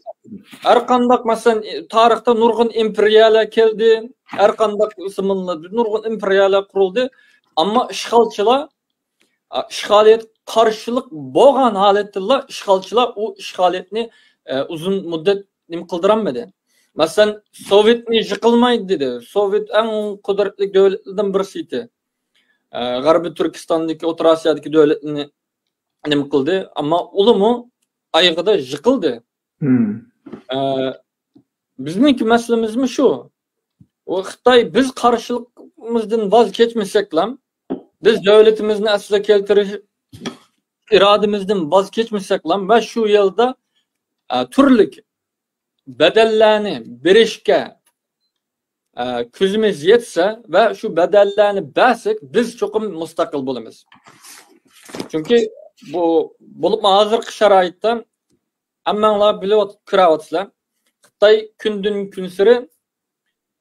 ھەر قانداق، مەسىلەن، تارىختا نۇرغۇن ئىمپېرىيەلەر كەلدى، ھەر قانداق زېمىنلاردا نۇرغۇن ئىمپېرىيەلەر قۇرۇلدى. ئەمما ئىشغالچىلار، ئىشغالىيەتكە قارشىلىق بولغان ھالەتتىلا ئىشغالچىلار ئۇ ئىشغالىيەتنى، ئە، ئۇزۇن مۇددەت نېمە قىلدۇرالمىدى. مەسىلەن، سوۋېتنى يىقىلمايدۇ دېدى. سوۋېت ئەڭ قۇدرەتلىك دۆلەتلەردىن بىرسى ئىدى. ئە، غەربىي تۈركىستاندىكى، ئوتتۇرا ئاسىيادىكى دۆلەتنى نېمە قىلدى، ئەمما ئۇلىمۇ ئايىغىدا يىقىلدى. ئە، بىزنىڭكى مەسىلىمىزمۇ شۇ. ئۇ خىتاي، بىز قارشىلىقىمىزدىن ۋاز كەچمىسەكلا، بىز دۆلىتىمىزنى ئەسلىگە كەلتۈرۈش ئىرادىمىزدىن ۋاز كەچمىسەكلا ۋە شۇ يىلدا، ئە، تۈرلۈك بەدەللەرنى بېرىشكە، ئە، كۆزىمىز يەتسە ۋە شۇ بەدەللەرنى بەرسەك، بىز چوقۇم مۇستەقىل بولىمىز. چۈنكى بۇ، بولۇپمۇ ھازىرقى شارائىتتا ھەممەڭلار بىلىۋات-، كۆرۈۋاتىسىلەر. خىتاي كۈندىن كۈنسېرى،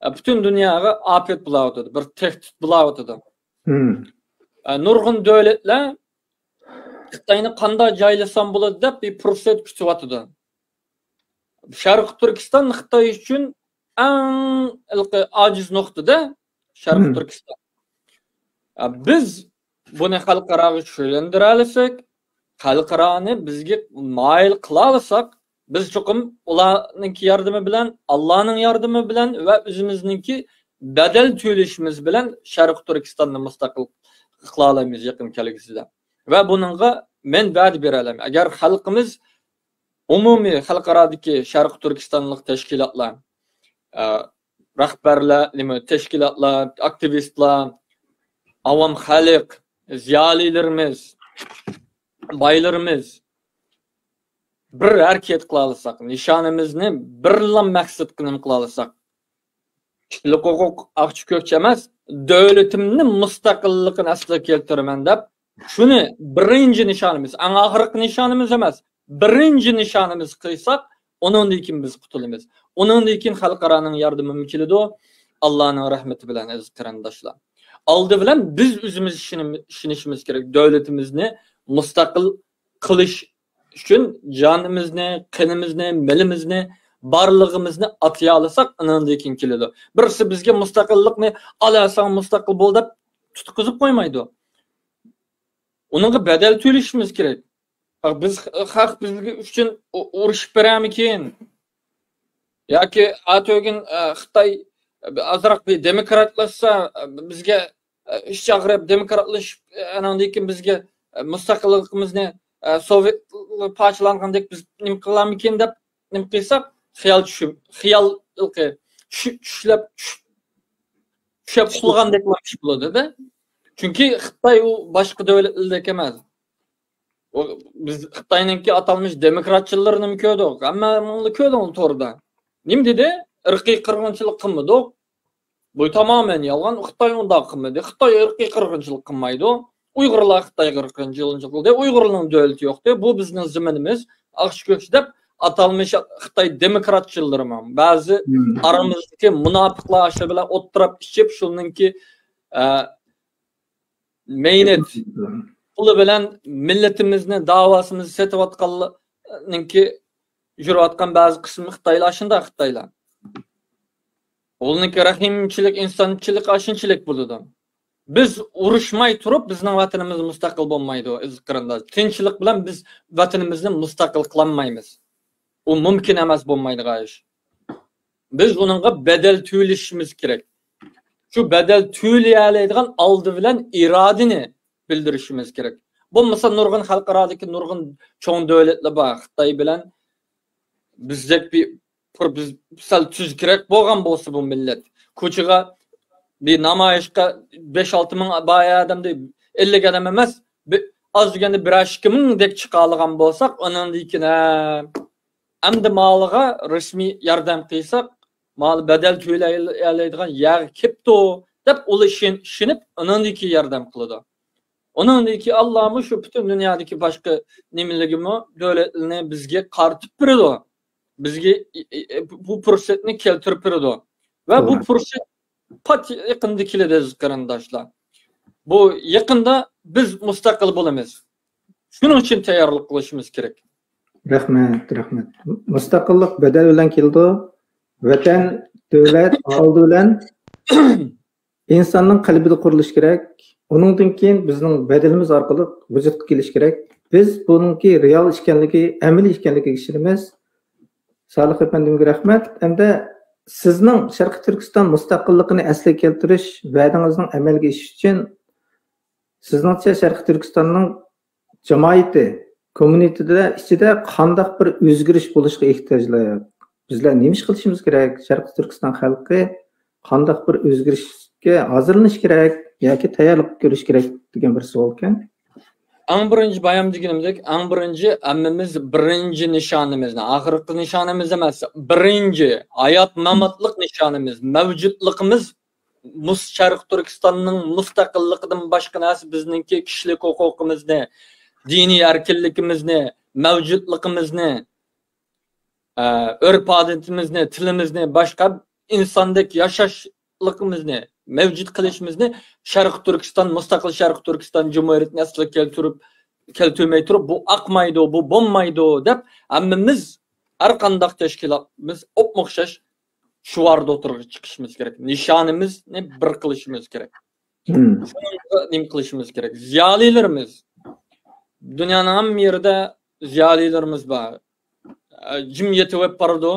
ئە، پۈتۈن دۇنياغا ئاپەت بولاۋاتىدۇ، بىر تەھدىت بولاۋاتىدۇ. ئە، نۇرغۇن دۆلەتلەر خىتاينى قانداق جايلىسام بولىدۇ دەپ بىر پۇرسەت كۈتۈۋاتىدۇ. شەرقىي تۈركىستان خىتاي ئۈچۈن ئەڭ ھېلىقى ئاجىز نۇقتىدا شەرقىي تۈركىستان. ئە، بىز بۇنى خەلقئاراغا چۈشەندۈرەلىسەك، خەلقئارانى بىزگە مايىل قىلالىساق، بىز چوقۇم ئۇلارنىڭكى ياردىمى بىلەن، ئاللانىڭ ياردىمى بىلەن ۋە ئۆزىمىزنىڭكى بەدەل تۆلىشىمىز بىلەن شەرقىي تۈركىستاننى مۇستەقىل قىلالايمىز يېقىن كەلگۈسىدە. ۋە بۇنىڭغا مەن ۋەدە بېرەلەيمەن. ئەگەر خەلقىمىز، ئومۇمىي خەلقئارادىكى شەرقىي تۈركىستانلىق تەشكىلاتلار، ئە، رەھبەرلەر، نېمە، تەشكىلاتلار، ئاكتىۋىستلار، ئاۋام خەلق، زىيالىيلىرىمىز، بايلىرىمىز بىر ھەرىكەت قىلالىساق، نىشانىمىزنى بىرلا مەقسەتكە نېمە قىلالىساق، كىشىلىك ھوقۇق، ئاقچە كۆكچە ئەمەس، دۆلىتىمنى مۇستەقىللىقىنى ئەسلىگە كەلتۈرىمەن دەپ، شۇنى بىرىنچى نىشانىمىز، ئەڭ ئاخىرقى نىشانىمىز ئەمەس، بىرىنچى نىشانىمىز قىلساق، ئۇنىڭدىن كېيىن بىز قۇتۇلىمىز. ئۇنىڭدىن كېيىن خەلقئارانىڭ ياردىمىمۇ كېلىدۇ، ئاللانىڭ رەھمىتى بىلەن، ئەزىز قېرىنداشلار. ئالدى بىلەن بىز ئۆزىمىز ئىشىنىم-، ئىشىنىشىمىز كېرەك. دۆلىتىمىزنى مۇستەقىل قىلىش ئۈچۈن جانىمىزنى، قېنىمىزنى، مېلىمىزنى، بارلىقىمىزنى ئاتىيالىساق، ئاناندىن كېيىن كېلىدۇ. بىرسى بىزگە مۇستەقىللىقنى، «ئالا ساڭا مۇستەقىل بول» دەپ تۇتقۇزۇپ قويمايدۇ. ئۇنىڭغا بەدەل تۆلىشىمىز كېرەك. بىز، خەق بىز ئۈچۈن ئۇ-، ئۇرۇشۇپ بېرەرمىكىن؟ ياكى ئاتۆگۈن، ئە، خىتاي ئازراق بىر دېموكراتلاشسا، بىزگە، ئە، ئىچ ئاغرىپ دېموكراتلىشىپ، ئاناندىن كېيىن بىزگە، ئە، مۇستەقىللىقىمىزنى، ئە، سوۋېت پارچىلانغاندەك بىز نېمە قىلارمىكىن دەپ نېمە قىلساق، خىيال چۈشۈپ، خىيال چۈش-، چۈشلەپ، چۈش-، چۈشەپ ئۇخلىغاندەك بولۇپ ئىش بولىدۇ-دە. چۈنكى خىتاي ئۇ باشقا دۆلەتلەردەك ئەمەس. ئۇ، بىز خىتاينىڭكى ئاتالمىش دېموكراتچىلىرىنىمۇ كۆردۇق. ھەممىڭلار كۆردۈڭلار توردا. نېمە دېدى؟ «ئىرقىي قىرغىنچىلىق قىلمىدۇق. بۇ تامامەن يالغان. خىتاي ئۇنداق قىلمىدى. خىتاي ئىرقىي قىرغىنچىلىق قىلمايدۇ. ئۇيغۇرلار خىتايغا قىرغىنچىلىق قىلدى. ئۇيغۇرلارنىڭ دۆلىتى يوقتى. بۇ بىزنىڭ زېمىنىمىز. ئاقچە كۆكچە» دەپ ئاتالمىش خىتاي دېموكراتچىلىرىمۇ، بەزى ئارىمىزدىكى مۇناپىقلار ئاشۇ بىلەن ئولتۇرۇپ ئىچىپ، شۇنىڭكى، ئە، مەينەت پۇلى بىلەن مىللىتىمىزنى، داۋاسىمىزنى سېتىۋاتقانلىقنىڭكى يۈرۈۋاتقان بەزى قىسمى خىتايلار، شۇنداق خىتايلار. ئۇنىڭكى رەھىمچىلىك، ئىنسانچىلىق ئاشۇنچىلىك بولىدۇ. بىز ئۇرۇشماي تۇرۇپ، بىزنىڭ ۋەتىنىمىز مۇستەقىل بولمايدۇ، ئەزىز قېرىنداش. تىنچلىق بىلەن بىز ۋەتىنىمىزنى مۇستەقىل قىلالمايمىز. ئۇ مۇمكىن ئەمەس، بولمايدىغان ئىش. بىز ئۇنىڭغا بەدەل تۆلىشىمىز كېرەك. شۇ بەدەل تۆلىيەلەيدىغان ئالدى بىلەن ئىرادىنى بىلدۈرۈشىمىز كېرەك. بولمىسا نۇرغۇن خەلقئارادىكى نۇرغۇن چوڭ دۆلەتلەر بار. خىتاي بىلەن بىزدەك بىر، بىر، بىز سەل تۈزۈكرەك بولغان بولسا بۇ مىللەت. كوچىغا بىر نامايىشقا بەش ئالتە مىڭ بار ئادەمدە، ئەللىك ئادەم ئەمەس، بىر، ئاز دېگەندە بىر ئىككى مىڭدەك چىقالىغان بولساق، ئۇنىڭدىن كېيىن، ھە، ئەمدى مالىغا رەسمىي ياردەم قىلساق، مالى بەدەل تۆلەيدىغان يەرگە كېپتۇ، دەپ ئۇلار ئىشىن-، ئىشىنىپ، ئۇنىڭدىن كېيىن ياردەم قىلىدۇ. ئۇنىڭدىن كېيىن ئاللامۇ شۇ پۈتۈن دۇنيادىكى باشقا نېمىلىگىمۇ دۆلەتلەرنى بىزگە قارىتىپ بېرىدۇ. بىزگە ئى-، ئى-، ئى-، بۇ پۇرسەتنى كەلتۈرۈپ بېرىدۇ. ۋە بۇ توغرا. پۇرسەت پات يېقىندا كېلىدۇ، ئەزىز قېرىنداشلار. بۇ يېقىندا بىز مۇستەقىل بولىمىز. شۇنىڭ ئۈچۈن تەييارلىق قىلىشىمىز كېرەك. رەھمەت، رەھمەت. مۇستەقىللىق بەدەل بىلەن كېلىدۇ. ۋەتەن، دۆلەت ئالدى بىلەن ئىنساننىڭ قەلبىدە قۇرۇلۇشى كېرەك. ئۇنىڭدىن كېيىن بىزنىڭ بەدىلىمىز ئارقىلىق ۋۇجۇدقا كېلىشى كېرەك. بىز بۇنىڭكى رېئال ئىكەنلىكى، ئەمەلىي ئىكەنلىكىگە ئىشىنىمىز. سالىھ ئەپەندىمگە رەھمەت. ھەمدە سىزنىڭ شەرقىي تۈركىستان مۇستەقىللىقىنى ئەسلىگە كەلتۈرۈش ۋەدىڭىزنىڭ ئەمەلگە ئېشىشى ئۈچۈن، سىزنىڭچە شەرقىي تۈركىستاننىڭ جامائىتى، كوممۇنىتېتىدا، ئىچىدە قانداق بىر ئۆزگىرىش بولۇشقا ئېھتىياجلىق؟ بىزلەر نېمە ئىش قىلىشىمىز كېرەك؟ شەرقىي تۈركىستان خەلقى قانداق بىر ئۆزگىرىشكە ھازىرلىنىش كېرەك ياكى تەييارلىق كۆرۈش كېرەك دېگەن بىر سوئالكەن. ئەڭ بىرىنچى، بايام دېگىنىمدەك، ئەڭ بىرىنچى ھەممىمىز بىرىنچى نىشانىمىزنى، ئاخىرقى نىشانىمىز ئەمەس، بىرىنچى ھايات ماماتلىق نىشانىمىز، مەۋجۇتلۇقىمىز مۇس-، شەرقىي تۈركىستاننىڭ مۇستەقىللىقىدىن باشقا نەرسە بىزنىڭكى كىشىلىك ھوقۇقىمىزنى، دىنىي ئەركىنلىكىمىزنى، مەۋجۇتلۇقىمىزنى، ئە، ئۆرپ-ئادىتىمىزنى، تىلىمىزنى، باشقا ئىنساندەك ياشاشلىقىمىزنى، مەۋجۇت قىلىشىمىزنى شەرقىي تۈركىستان، مۇستەقىل شەرقىي تۈركىستان جۇمھۇرىيىتىنى ئەسلىگە كەلتۈرۈپ، كەلتۈرمەي تۇرۇپ، بۇ ئاقمايدۇ، بۇ بولمايدۇ دەپ، ھەممىمىز، ھەر قانداق تەشكىلاتىمىز ئوپمۇ ئوخشاش شوئاردا ئوتتۇرىغا چىقىشىمىز كېرەك. نىشانىمىزنى بىر قىلىشىمىز كېرەك. مم. شۇنىڭغا نېمە قىلىشىمىز كېرەك؟ زىيالىيلىرىمىز. دۇنيانىڭ ھەممە يېرىدە زىيالىيلىرىمىز بار. ئە، جىم يېتىۋېپ بارىدۇ.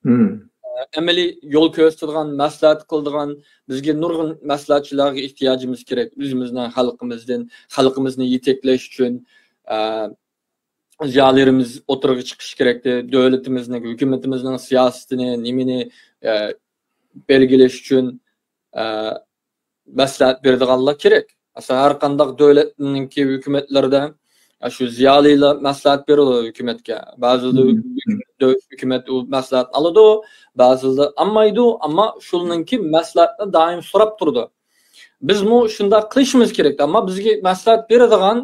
مم. ئە، ئەمەلىي يول كۆرسىتىدىغان، مەسلىھەت قىلىدىغان، بىزگە نۇرغۇن مەسلىھەتچىلەرگە ئېھتىياجىمىز كېرەك. ئۆزىمىزنىڭ خەلقىمىزدىن، خەلقىمىزنى يېتەكلەش ئۈچۈن، ئە، زىيالىيلىرىمىز ئوتتۇرىغا چىقىشى كېرەكتى. دۆلىتىمىزنىڭ، ھۆكۈمىتىمىزنىڭ سىياسىتىنى، نېمىنى، ئە، بەلگىلەش ئۈچۈن، ئە، مەسلىھەت بېرىدىغانلار كېرەك. مەسىلەن، ھەر قانداق دۆلەتنىڭكى ھۆكۈمەتلىرىدە، ئە، شۇ زىيالىيلار مەسلىھەت بېرىدۇ ھۆكۈمەتكە. بەزىدە مم. ھۆكۈمەت، ھۆكۈمەت ئۇ مەسلىھەتنى ئالىدۇ، بەزىدە ئالمايدۇ، ئەمما شۇنىڭكى مەسلىھەتنى دائىم سوراپ تۇرىدۇ. بىزمۇ شۇنداق قىلىشىمىز كېرەك. ئەمما بىزگە مەسلىھەت بېرىدىغان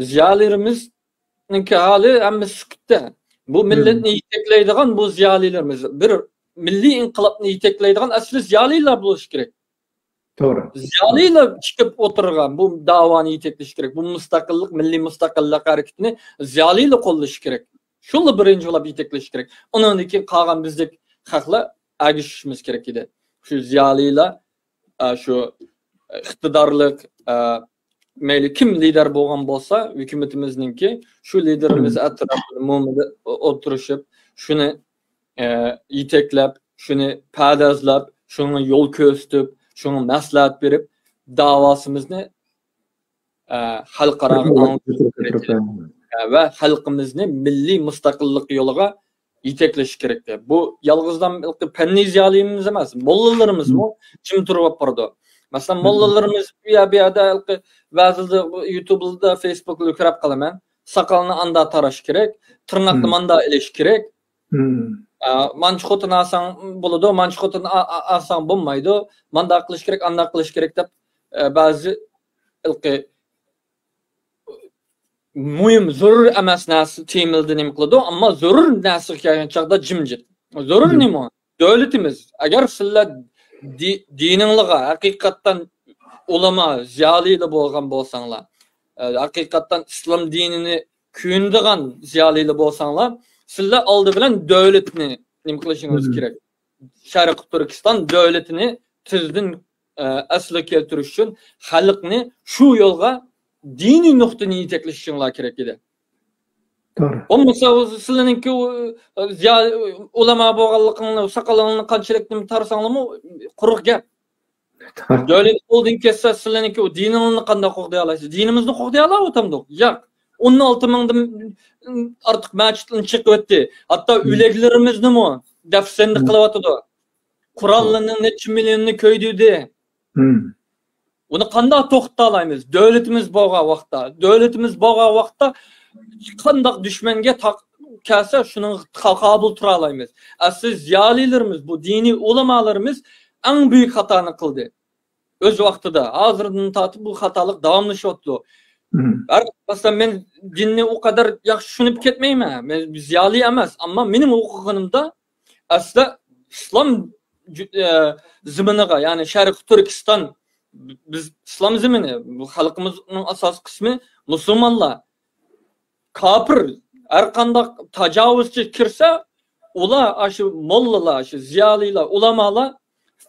زىيالىيلىرىمىزنىڭكى ھالى ھەممە سۈكۈتتە. بۇ مىللەتنى يېتەكلەيدىغان بۇ زىيالىيلىرىمىز، بىر مىللىي ئىنقىلابنى يېتەكلەيدىغان ئەسلى زىيالىيلار بولۇشى كېرەك. توغرا. زىيالىيلار چىقىپ ئولتۇرغان بۇ داۋانى يېتەكلىشى كېرەك. بۇ مۇستەقىللىق، مىللىي مۇستەقىللىق ھەرىكىتىنى زىيالىيلار قوللىشى كېرەك. شۇلار بىرىنچى بولۇپ يېتەكلىشى كېرەك. ئۇنىڭدىن كېيىن قالغان بىزدەك خەقلەر ئەگىشىشىمىز كېرەك ئىدى. شۇ زىيالىيلار، ئە، شۇ ئىقتىدارلىق، ئە، مەيلى كىم لىدەر بولغان بولسا، ھۆكۈمىتىمىزنىڭكى شۇ لىدېرىمىز ئەتراپىدا مۇمىدا ئولتۇرۇشۇپ، شۇنى، ئە، يېتەكلەپ، شۇنى پەدەزلەپ، شۇنىڭغا يول كۆرسىتىپ، شۇنىڭغا مەسلىھەت بېرىپ، داۋاسىمىزنى، ئە، خەلقئاراغا ئاڭلىتىش كېرەك. ئە، ۋە خەلقىمىزنى مىللىي مۇستەقىللىق يولىغا يېتەكلىشى كېرەك. بۇ يالغۇزلا پەننىي زىيالىيلىرىمىز ئەمەس، موللىلىرىمىزمۇ جىم تۇرۇپ بارىدۇ. مەسىلەن، موللىلىرىمىز بۇ يەر، بۇ يەردە ھېلىقى بەزىدە يۇتۇبلاردا، فېيسبۇكلاردا كۆرۈپ قالىمەن. ساقالنى ئاندا تاراش كېرەك، تىرناقنى ماندا ئېلىش كېرەك. ئە، مانچە خوتۇن ئالساڭ بولىدۇ، مانچە خوتۇن ئا-، ئا-، ئالساڭ بولمايدۇ، مانداق قىلىش كېرەك، ئانداق قىلىش كېرەك دەپ، ئە، بەزى ھېلىقى مۇھىم، زۆرۈر ئەمەس نەرسە تېمىلىدا نېمە قىلىدۇ، ئەمما زۆرۈر نەرسىگە كەلگەن چاغدا جىمجىت. زۆرۈر نېمە؟ دۆلىتىمىز. ئەگەر سىلەر دى-، دىنىڭلارغا ھەقىقەتەن ئۇلىما، زىيالىيلار بولغان بولساڭلار، ئە، ھەقىقەتەن ئىسلام دىنىنى كۆيۈنىدىغان زىيالىيلار بولساڭلار، سىلەر ئالدى بىلەن دۆلەتنى نېمە قىلىشىڭىز كېرەك؟ شەرقىي تۈركىستان دۆلىتىنى تېزدىن، ئە، ئەسلىگە كەلتۈرۈش ئۈچۈن خەلقنى شۇ يولغا دىنىي نۇقتىدىن يېتەكلىشىڭلار كېرەك ئىدى. توغرا. بولمىسا، ئۇ سىلەرنىڭكى ئۇ، ئە، زىيا-، ئۇلەما بولغانلىقىڭلار، ساقىلىڭلارنى قانچىلىك نېمە تارىساڭلارمۇ، قۇرۇق گەپ. دۆلەت قولدىن كەتسە، سىلەرنىڭكى ئۇ دىنىڭلارنى قانداق قوغدىيالايسىز؟ دىنىمىزنى قوغدىيالاۋاتامدۇق؟ ياق. ئون ئالتە مىڭدىن ئارتۇق مەسچىتنى چېقىۋەتتى. ھەتتا مم. ئۆلۈكلىرىمىزنىمۇ دەپسەندە مم. قىلىۋاتىدۇ. قوراللىرىنىڭ نەچچە مىليونىنى كۆيدۈردى. مم. بۇنى قانداق توختىتالايمىز؟ دۆلىتىمىز بولغان ۋاقىتتا، دۆلىتىمىز بولغان ۋاقىتتا قانداق دۈشمەنگە تاق-، كەلسە، شۇنىڭغا تاقابىل تۇرالايمىز. ئەسلى زىيالىيلىرىمىز، بۇ دىنىي ئۇلامالىرىمىز ئەڭ بۈيۈك خاتانى قىلدى. ئۆز ۋاقتىدا، ھازىردىن تارتىپ بۇ خاتالىق داۋاملىشىۋاتىدۇ. مم. ھەر، مەسىلەن، مەن دىننى ئۇ قەدەر ياخشى چۈشىنىپ كەتمەيمەن. مەن زىيالىي ئەمەس، ئەمما مېنىڭ ئوقۇغىنىمدا ئەسلى ئىسلام جۇ-، ئە، زېمىنىغا، يەنى شەرقىي تۈركىستان، بىز ئىسلام زېمىنى، بۇ خەلقىمىزنىڭ ئاساسىي قىسمى مۇسۇلمانلار. كاپىر، ھەر قانداق تاجاۋۇزچى كىرسە، ئۇلار، ئاشۇ موللىلار، شۇ زىيالىيلار، ئۇلامالار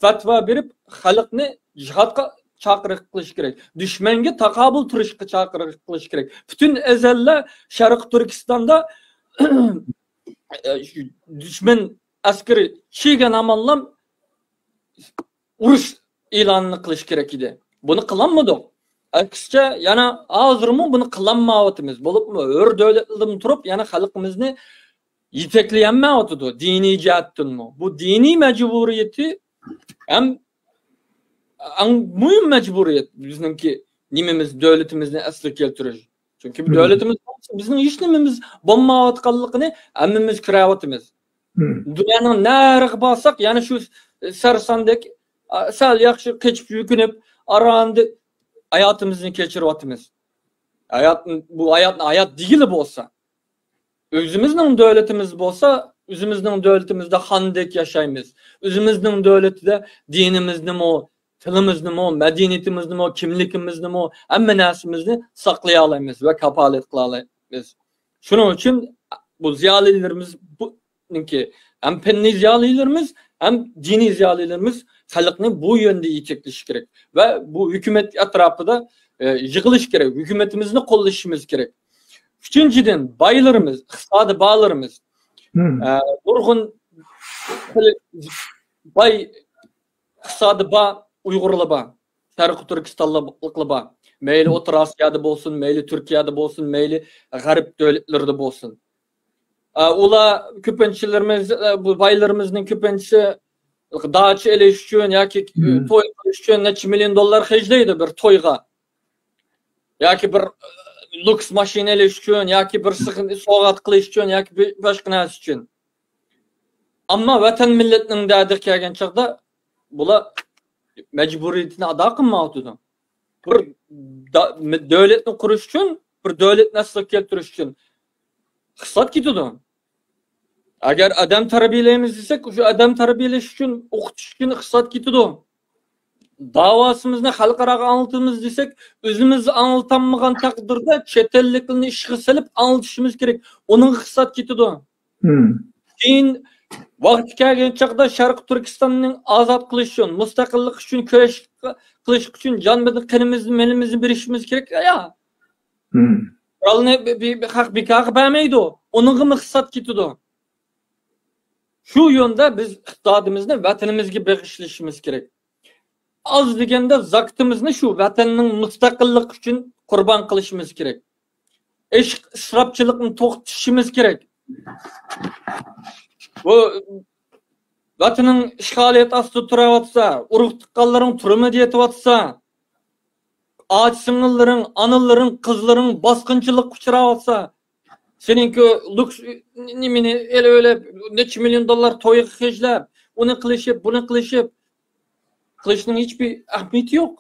پەتىۋا بېرىپ، خەلقنى جىھادقا چاقىرىق قىلىش كېرەك. دۈشمەنگە تاقابىل تۇرۇشقا چاقىرىق قىلىش كېرەك. پۈتۈن ئەزەللەر شەرقىي تۈركىستاندا، شۇ دۈشمەن ئەسكىرى چىگەن ھامانلام ئۇرۇش ئېلانىنى قىلىش كېرەك ئىدى. بۇنى قىلالمىدۇق. ئەكسىچە، يەنە ھازىرمۇ بۇنى قىلالمايۋاتىمىز. بولۇپمۇ ھۆر دۆلەتلىرىدىن تۇرۇپ، يەنە خەلقىمىزنى يېتەكلىيەلمەيۋاتىدۇ، دىنىي جەھەتتىنمۇ. بۇ دىنىي مەجبۇرىيىتى ھەم ئەڭ مۇھىم مەجبۇرىيەت بىزنىڭكى نېمىمىز، دۆلىتىمىزنى ئەسلىگە كەلتۈرۈش. چۈنكى بۇ مم. دۆلىتىمىز بولمىسا، بىزنىڭ ھېچ نېمىمىز بولمايۋاتقانلىقىنى ھەممىمىز كۆرۈۋاتىمىز. مم. دۇنيانىڭ نەرىگە بارساق، يەنە شۇ سەرساندەك، ئا، سەل ياخشى قېچىپ يۈكۈنۈپ، ئاراندا ھاياتىمىزنى كەچۈرۈۋاتىمىز. ھايات، بۇ ھاياتنى ھايات دېگىلى بولسا، ئۆزىمىزنىڭ دۆلىتىمىز بولسا، ئۆزىمىزنىڭ دۆلىتىمىزدە خاندەك ياشايمىز. ئۆزىمىزنىڭ دۆلىتىدە دىنىمىزنىمۇ، تىلىمىزنىمۇ، مەدەنىيىتىمىزنىمۇ، كىملىكىمىزنىمۇ، ھەممە نەرسىمىزنى ساقلىيالايمىز ۋە كاپالەت قىلالايمىز. شۇنىڭ ئۈچۈن بۇ زىيالىيلىرىمىز، بۇنىڭكى ھەم پەننىي زىيالىيلىرىمىز، ھەم دىنىي زىيالىيلىرىمىز خەلقنى بۇ يۆندە يېتەكلىشى كېرەك ۋە بۇ ھۆكۈمەت ئەتراپىدا، ئە، يىغىلىش كېرەك، ھۆكۈمىتىمىزنى قوللىشىمىز كېرەك. ئۈچىنچىدىن، بايلىرىمىز، ئىقتىسادى بارلىرىمىز. مم. ئە، نۇرغۇن باي ئىقتىسادى بار ئۇيغۇرلار بار. شەرقىي تۈركىستانلىقلار بار. مەيلى ئوتتۇرا ئاسىيادا بولسۇن، مەيلى تۈركىيەدە بولسۇن، مەيلى غەرب دۆلەتلىرىدە بولسۇن. ئە، ئۇلار كۆپىنچىلىرىمىز، ئە، بۇ بايلىرىمىزنىڭ كۆپىنچىسى داچا ئېلىش ئۈچۈن ياكى، ئە، مم. توي قىلىش ئۈچۈن نەچچە مىليون دوللار خەجلەيدۇ بىر تويغا. ياكى بىر، ئە، لۇكس ماشىنا ئېلىش ئۈچۈن، ياكى بىر سىغ-، سوۋغات قىلىش ئۈچۈن ياكى بىر باشقا نەرسە ئۈچۈن. ئەمما ۋەتەن مىللەتنىڭ دەردىگە كەلگەن چاغدا بۇلار مەجبۇرىيىتىنى ئادا قىلمايۋاتىدۇ. بىر دا-، دۆلەتنى قۇرۇش ئۈچۈن، بىر دۆلەتنى ئەسلىگە كەلتۈرۈش ئۈچۈن ئىقتىساد كېتىدۇ. ئەگەر ئادەم تەربىيەلەيمىز دېسەك، شۇ ئادەم تەربىيەلەش ئۈچۈن، ئوقۇتۇش ئۈچۈن ئىقتىساد كېتىدۇ. داۋاسىمىزنى خەلقئاراغا ئاڭلىتىمىز دېسەك، ئۆزىمىز ئاڭلىتالمىغان تەقدىردە چەت ئەللىكلەرنى ئىشقا سېلىپ ئاڭلىتىشىمىز كېرەك. ئۇنىڭغا ئىقتىساد كېتىدۇ. مم. كېيىن ۋاقتى كەلگەن چاغدا شەرقىي تۈركىستاننى ئازاد قىلىش ئۈچۈن، مۇستەقىللىق ئۈچۈن كۈرەش قىلىش ئۈچۈن جان بەدەل قېنىمىزنى، مېلىمىزنى بېرىشىمىز كېرەك. يا. مم. قورالنى بى-، بى-، بى-، خەق بىكارغا بەرمەيدۇ. ئۇنىڭغىمۇ ئىقتىساد كېتىدۇ. شۇ يۆندە بىز ئىقتىسادىمىزنى ۋەتىنىمىزگە بېغىشلىشىمىز كېرەك. ئاز دېگەندە زاكىتىمىزنى شۇ ۋەتەننىڭ مۇستەقىللىقى ئۈچۈن قۇربان قىلىشىمىز كېرەك. ئىش-، ئىسراپچىلىقنى توختىتىشىمىز كېرەك. بۇ ۋەتىنىڭ ئىشغالىيەت ئاستىدا تۇرۇۋاتسا، ئۇرۇق تۇغقانلىرىڭ تۈرمىدە يېتىۋاتسا، ئاچا سىڭىللىرىڭ، ئانىلىرىڭ، قىزلىرىڭ باسقۇنچىلىققا ئۇچراۋاتسا، سېنىڭكى لۇكس نېمىنى ئېلىۋېلىپ، نەچچە مىليون دوللار تويغا خەجلەپ، ئۇنى قىلىشىپ، بۇنى قىلىشىپ، قىلىشنىڭ ھېچبىر ئەھمىيىتى يوق.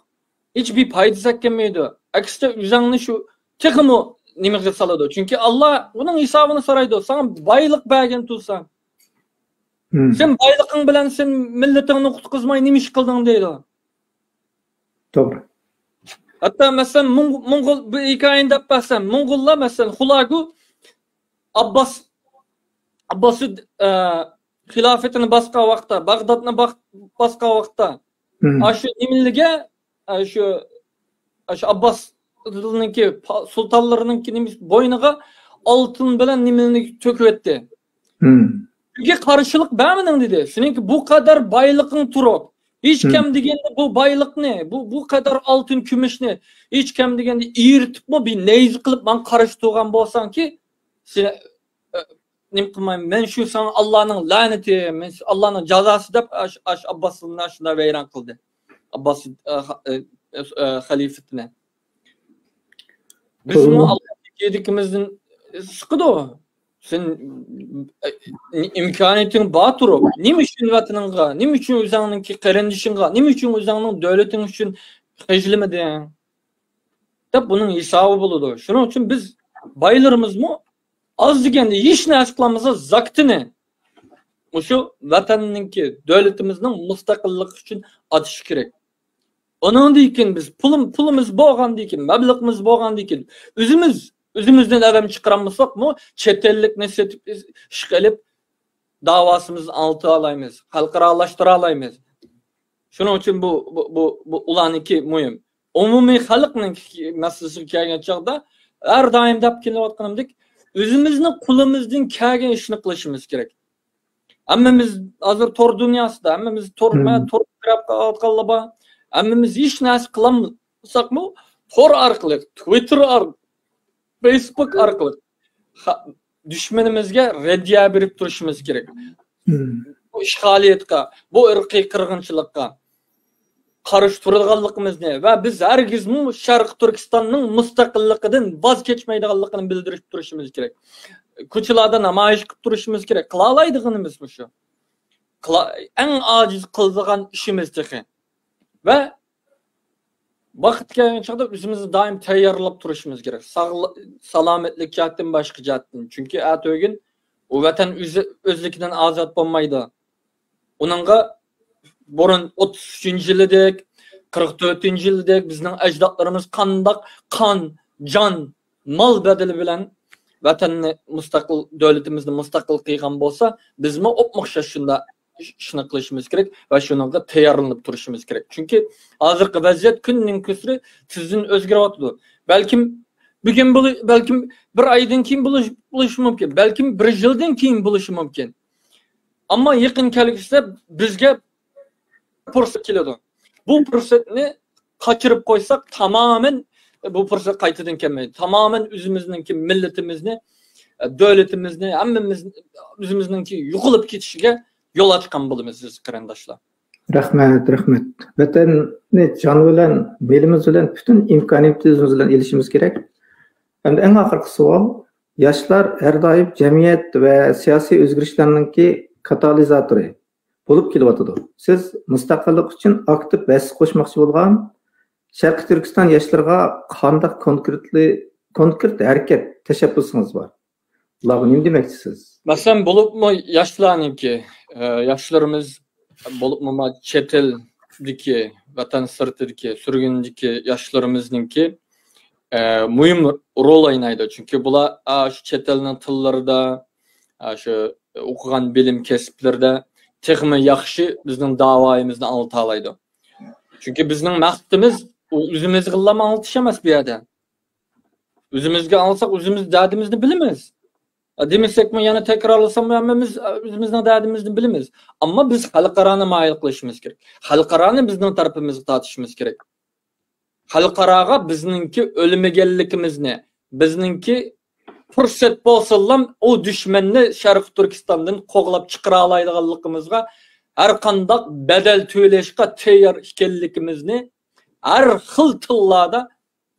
ھېچبىر پايدىسى ئەكەلمەيدۇ. ئەكسىچە ئۆزۈڭنى شۇ تېخىمۇ نېمىگە سالىدۇ. چۈنكى ئاللا ئۇنىڭ ھېسابىنى سورايدۇ. ساڭا بايلىق بەرگەن تۇرسا، مم. سەن بايلىقىڭ بىلەن سەن مىللىتىڭنى قۇتقۇزماي نېمە ئىش قىلدىڭ دەيدۇ. توغرا. ھەتتا مەسىلەن، موڭ-، موڭغۇل، بىر ھېكايىنى دەپ بەرسەم، موڭغۇللار مەسىلەن، خۇلاگۇ ئابباس، ئابباسى، ئە، خىلاپىتىنى باسقان ۋاقىتتا، باغدادنى باق-، باسقان ۋاقىتتا، مم. ئاشۇ نېمىلىگە، ئاشۇ، ئاشۇ ئابباسنىڭكى پا-، سۇلتانلىرىنىڭكى نېمىسى بوينىغا ئالتۇن بىلەن نېمىلىنى تۆكۈۋەتتى. مم. چۈنكى قارشىلىق بەرمىدىڭ دېدى. سېنىڭكى بۇ قەدەر بايلىقىڭ تۇرۇپ، ھېچ مم. كەم دېگەندە بۇ بايلىقنى، بۇ، بۇ قەدەر ئالتۇن كۈمۈشنى ھېچ كەم دېگەندە ئېرىتىپمۇ بىر نەيزە قىلىپ ماڭا قارشى تۇرغان بولساڭكى، سېنى، ئە، نېمە قىلمايمەن. مەن شۇ ساڭا ئاللانىڭ لەنىتى، مەن ئاللانىڭ جازاسى دەپ ئاش-، ئاش-، ئابباسنى شۇنداق ۋەيران قىلدى. ئابباس، ئە، خا-، ئە، ئە، خەلىپىتىنى. بىزمۇ توغرا. ئاللانىڭ كېدىكىمىزدىن سىقىدۇ. سەن، ئە، ئىمكانىيىتىڭ بار تۇرۇپ، نېمە ئۈچۈن ۋەتىنىڭغا، نېمە ئۈچۈن ئۆزۈڭنىڭكى قېرىندىشىڭغا، نېمە ئۈچۈن ئۆزۈڭنىڭ دۆلىتىڭ ئۈچۈن خەجلىمىدىڭ؟ دەپ بۇنىڭ ھېسابى بولىدۇ. شۇنىڭ ئۈچۈن بىز بايلىرىمىزمۇ ئاز دېگەندە ھېچ نەرسە قىلالمىسا، زاكىتىنى مۇشۇ ۋەتەننىڭكى، دۆلىتىمىزنىڭ مۇستەقىللىقى ئۈچۈن ئاتىشى كېرەك. ئۇنىڭدىن كېيىن بىز پۇلۇم-، پۇلىمىز بولغاندىن كېيىن، مەبلىغىمىز بولغاندىن كېيىن، ئۆزىمىز، ئۆزىمىزدىن ئادەم چىقىرالمىساقمۇ، چەت ئەللىكنى سېتىپ، ئىش قىلىپ، داۋاسىمىزنى ئاڭلىتالايمىز، خەلقئارالاشتۇرالايمىز. شۇنىڭ ئۈچۈن بۇ، بۇ، بۇ، بۇ ئۇلارنىڭكى مۇھىم. ئومۇمىي خەلقنىڭ مەسىلىسىگە كەلگەن چاغدا، ھەر دائىم دەپ كېلىۋاتقىنىمدەك، ئۆزىمىزنىڭ قولىمىزدىن كەلگەن ئىشنى قىلىشىمىز كېرەك. ھەممىمىز ھازىر تور دۇنياسىدا، ھەممىمىز تور، مم. مانا تور كىرىپ قالغانلار بار. ھەممىمىز ھېچ نەرسە قىلالمىساقمۇ، تور ئارقىلىق، تۋىتتېر ئارقىلىق، فېيسبۇك ئارقىلىق خا-، دۈشمىنىمىزگە رەددىيە بېرىپ تۇرۇشىمىز كېرەك. مم. بۇ ئىشغالىيەتكە، بۇ ئىرقىي قىرغىنچىلىققا قارشى تۇرىدىغانلىقىمىزنى ۋە بىز ھەرگىزمۇ شەرقىي تۈركىستاننىڭ مۇستەقىللىقىدىن ۋاز كەچمەيدىغانلىقىنى بىلدۈرۈپ تۇرۇشىمىز كېرەك. كوچىلاردا نامايىش قىلىپ تۇرۇشىمىز كېرەك. قىلالايدىغىنىمىز مۇشۇ. قىلا-، ئەڭ ئاجىز قىلىدىغان ئىشىمىز تېخى. ۋە ۋاقىت كەلگەن چاغدا ئۆزىمىزنى دائىم تەييارلاپ تۇرۇشىمىز كېرەك. ساغلا-، سالامەتلىك جەھەتتىن، باشقا جەھەتتىن. چۈنكى ئەتىگۈن ئۇ ۋەتەن ئۆزى، ئۆزلۈكىدىن ئازاد بولمايدۇ. ئۇنىڭغا بۇرۇن ئوتتۇز ئۈچىنچى يىلىدەك، قىرىق تۆتىنچى يىلىدەك بىزنىڭ ئەجدادلىرىمىز قانداق قان، جان، مال بەدىلى بىلەن ۋەتەننى مۇستەقىل، دۆلىتىمىزنى مۇستەقىل قىلغان بولسا، بىزمۇ ئوپمۇئوخشاش شۇنداق ئىش-، ئىشنى قىلىشىمىز كېرەك ۋە شۇنىڭغا تەييارلىنىپ تۇرۇشىمىز كېرەك. چۈنكى ھازىرقى ۋەزىيەت كۈندىن-كۈنسېرى تېزدىن ئۆزگىرىۋاتىدۇ. بەلكىم بۈگۈن بولۇ-، بەلكىم بىر ئايدىن كېيىن بولۇش-، بولۇشى مۇمكىن. بەلكىم بىر يىلدىن كېيىن بولۇشى مۇمكىن. ئەمما يېقىن كەلگۈسىدە بىزگە پۇرسەت كېلىدۇ. بۇ پۇرسەتنى قاچۇرۇپ قويساق، تامامەن بۇ پۇرسەت قايتىدىن كەلمەيدۇ. تامامەن ئۆزىمىزنىڭكى مىللىتىمىزنى، دۆلىتىمىزنى، ھەممىمىز ئۆزىمىزنىڭكى يوقىلىپ كېتىشىگە يول ئاچقان بولىمىز بىز، قېرىنداشلار. رەھمەت، رەھمەت. ۋەتەننى جان بىلەن، مېلىمىز بىلەن، پۈتۈن ئىمكانىيىتىمىز بىلەن ئېلىشىمىز كېرەك. ھەمدە ئەڭ ئاخىرقى سوئال، ياشلار ھەر دائىم جەمئىيەت ۋە سىياسىي ئۆزگىرىشلەرنىڭكى كاتالىزاتورى بولۇپ كېلىۋاتىدۇ. سىز مۇستەقىللىق ئۈچۈن ئاكتىپ ھەسسە قوشماقچى بولغان شەرقىي تۈركىستان ياشلىرىغا قانداق كونكرېتلى-، كونكرېت ھەرىكەت تەشەببۇسىڭىز بار؟ بۇلارغا نېمە دېمەكچىسىز؟ مەسىلەن، بولۇپمۇ ياشلارنىڭكى، ئە، ياشلىرىمىز، بولۇپمۇ ما چەت ئەلدىكى، ۋەتەن سىرتىدىكى، سۈرگۈندىكى ياشلىرىمىزنىڭكى، ئە، مۇھىم رول ئوينايدۇ. چۈنكى بۇلار، ئا، شۇ چەت ئەلنىڭ تىللىرىدا، ئا، شۇ ئوقۇغان بىلىم كەسىپلىرىدە تېخىمۇ ياخشى بىزنىڭ داۋايىمىزنى ئاڭلىتالايدۇ. چۈنكى بىزنىڭ مەقسىتىمىز ئۇ ئۆزىمىزگىلا ئاڭلىتىش ئەمەس بۇ يەردە. ئۆزىمىزگە ئاڭلىساق، ئۆزىمىز دەردىمىزنى بىلىمىز. دېمىسەكمۇ، يەنە تەكرارلىساممۇ، ھەممىمىز ئۆزىمىزنىڭ دەردىمىزنى بىلىمىز. ئەمما بىز خەلقئارانى مايىل قىلىشىمىز كېرەك. خەلقئارانى بىزنىڭ تەرىپىمىزگە تارتىشىمىز كېرەك. خەلقئاراغا بىزنىڭكى ئۆلمىگەنلىكىمىزنى، بىزنىڭكى پۇرسەت بولسىلا ئۇ دۈشمەننى شەرقىي تۈركىستاندىن قوغلاپ چىقىرالايدىغانلىقىمىزغا، ھەر قانداق بەدەل تۆلەشكە تەييار ئىكەنلىكىمىزنى ھەر خىل تىللاردا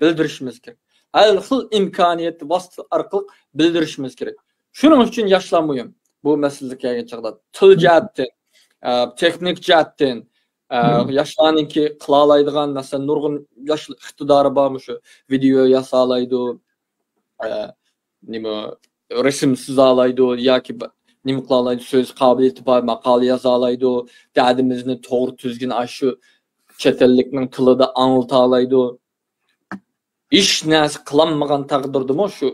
بىلدۈرۈشىمىز كېرەك. ھەر خىل ئىمكانىيەت ۋاسىتە ئارقىلىق بىلدۈرۈشىمىز كېرەك. شۇنىڭ ئۈچۈن ياشلار مۇھىم. بۇ مەسىلىگە كەلگەن چاغدا تىل جەھەتتىن، ئە، تېخنىك جەھەتتىن، ئە، مم. ياشلارنىڭكى قىلالايدىغان، مەسىلەن، نۇرغۇن ياش ئىقتىدارى بار، مۇشۇ ۋىدېئو ياسالايدۇ، ئە، نېمە، رەسىم سىزالايدۇ ياكى ب-، نېمە قىلالايدۇ، سۆز قابىلىيىتى بار، ماقالە يازالايدۇ، دەردىمىزنى توغرا تۈزگىن ئاشۇ چەت ئەللىكنىڭ تىلىدا ئاڭلىتالايدۇ. ھېچ نەرسە قىلالمىغان تەقدىردىمۇ شۇ،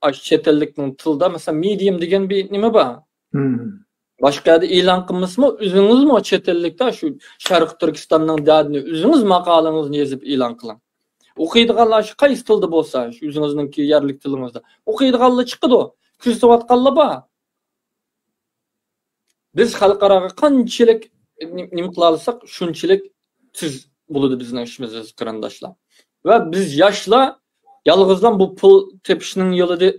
ئاشۇ چەت ئەللىكنىڭ تىلىدا، مەسىلەن، مېدىيۇم دېگەن بىر نېمە بار. مم. باشقا يەردە ئېلان قىلمىسىمۇ، ئۆزىڭىزمۇ چەت ئەللىكتە شۇ شەرقىي تۈركىستاننىڭ دەردىنى ئۆزىڭىز ماقالىڭىزنى يېزىپ ئېلان قىلىڭ. ئوقۇيدىغانلار شۇ قايسى تىلدا بولسا، شۇ ئۆزىڭىزنىڭكى يەرلىك تىلىڭىزدا ئوقۇيدىغانلار چىقىدۇ. كۆزىتىۋاتقانلار بار. بىز خەلقئاراغا قانچىلىك نېمە قىلالىساق، شۇنچىلىك تېز بولىدۇ بىزنىڭ ئىشىمىز، ئەزىز قېرىنداشلار. ۋە بىز ياشلار يالغۇزلا بۇ پۇل تېپىشنىڭ يولىدا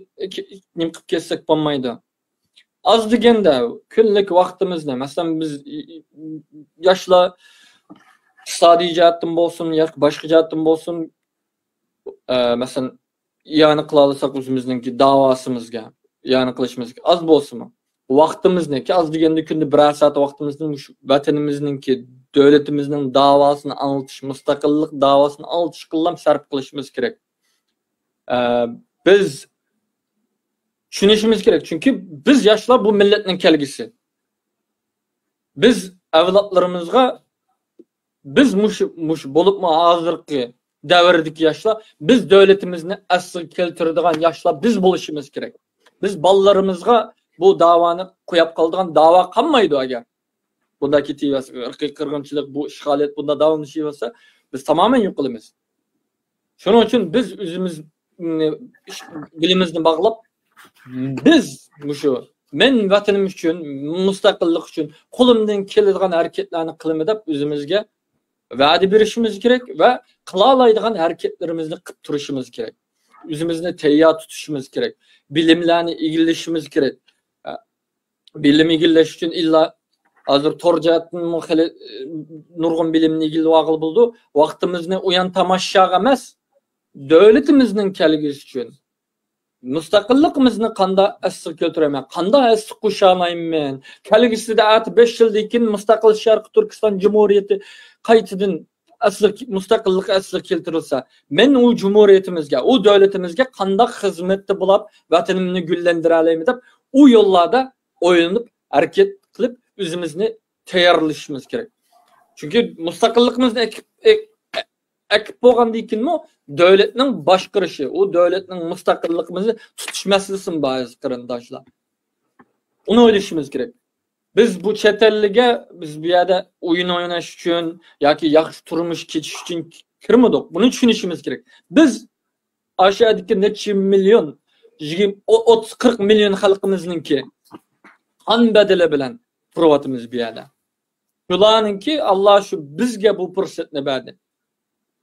نېمە قىلىپ كەتسەك بولمايدۇ. ئاز دېگەندە كۈنلۈك ۋاقتىمىزنى، مەسىلەن، بىز ياشلار ئىقتىسادىي جەھەتتىن بولسۇن ياكى باشقا جەھەتتىن بولسۇن، ئە، مەسىلەن، ئىئانە قىلالىساق ئۆزىمىزنىڭكى داۋاسىمىزغا، ئىئانە قىلىشىمىزغا ئاز بولسىمۇ، ۋاقتىمىزنى، ئاز دېگەندە كۈندە بىرەر سائەت ۋاقتىمىزنى مۇشۇ ۋەتىنىمىزنىڭكى، دۆلىتىمىزنىڭ داۋاسىنى ئاڭلىتىش، مۇستەقىللىق داۋاسىنى ئاڭلىتىشقىلا سەرپ قىلىشىمىز كېرەك. ئە، بىز چۈشىنىشىمىز كېرەك، چۈنكى بىز ياشلار بۇ مىللەتنىڭ كەلگۈسى. بىز ئەۋلادلىرىمىزغا، بىز مۇشۇ، مۇشۇ بولۇپمۇ ھازىرقى دەۋردىكى ياشلار، بىز دۆلىتىمىزنى ئەسلىگە كەلتۈرىدىغان ياشلار بىز بولۇشىمىز كېرەك. بىز بالىلىرىمىزغا بۇ داۋانى قويۇپ قالىدىغان داۋا قالمايدۇ. ئەگەر بۇنداق كېتىۋەرسە، ئىرقىي قىرغىنچىلىق، بۇ ئىشغالىيەت بۇنداق داۋاملىشىۋەرسە، بىز تامامەن يوقىلىمىز. شۇنىڭ ئۈچۈن بىز ئۆزىمىز، م، ئىش، بېلىمىزنى باغلاپ، بىز مۇشۇ مەن ۋەتىنىم ئۈچۈن، مۇستەقىللىق ئۈچۈن قولۇمدىن كېلىدىغان ھەرىكەتلەرنى قىلىمەن دەپ ئۆزىمىزگە ۋەدە بېرىشىمىز كېرەك ۋە قىلالايدىغان ھەرىكەتلىرىمىزنى قىلىپ تۇرۇشىمىز كېرەك. ئۆزىمىزنى تەييار تۇتۇشىمىز كېرەك. بىلىملەرنى ئىگىلىشىمىز كېرەك. بىلىم ئىگىلەش ئۈچۈن ئىللا ھازىر تور جەھەتتىنمۇ خېلى، ئە، نۇرغۇن بىلىمنى ئىگىلىۋالغىلى بولىدۇ. ۋاقتىمىزنى ئويۇن تاماشاغا ئەمەس، دۆلىتىمىزنىڭ كەلگۈسى ئۈچۈن، مۇستەقىللىقىمىزنى قانداق ئەسلىگە كەلتۈرەيمەن، قانداق ئەسلىگە قوشالايمەن، كەلگۈسىدە ئەتە بەش يىلدىن كېيىن مۇستەقىل شەرقىي تۈركىستان جۇمھۇرىيىتى قايتىدىن ئەسلىگە، مۇستەقىللىقى ئەسلىگە كەلتۈرۈلسە، مەن ئۇ جۇمھۇرىيىتىمىزگە، ئۇ دۆلىتىمىزگە قانداق خىزمەتتە بولۇپ، ۋەتىنىمنى گۈللەندۈرەلەيمەن دەپ، ئۇ يوللاردا ئويلىنىپ، ھەرىكەت قىلىپ، ئۆزىمىزنى تەييارلىشىمىز كېرەك. چۈنكى مۇستەقىللىقىمىزنى ئەكىپ، ئەك-، ئەكىپ بولغاندىن كېيىنمۇ دۆلەتنىڭ باشقۇرۇشى، ئۇ دۆلەتنىڭ مۇستەقىللىقىمىزنى تۇتۇش مەسىلىسىمۇ بار، ئەزىز قېرىنداشلار. ئۇنى ئويلىشىمىز كېرەك. بىز بۇ چەت ئەللىگە، بىز بۇ يەردە ئويۇن ئويناش ئۈچۈن ياكى ياخشى تۇرمۇش كېچىش ئۈچۈن كىرمىدۇق. بۇنى چۈشىنىشىمىز كېرەك. بىز ئاشۇ يەردىكى نەچچە مىليون، يىگىرمە، ئوتتۇز، قىرىق مىليون خەلقىمىزنىڭكى قان بەدىلى بىلەن تۇرۇۋاتىمىز بۇ يەردە. شۇلارنىڭكى، ئاللا شۇ بىزگە بۇ پۇرسەتنى بەردى.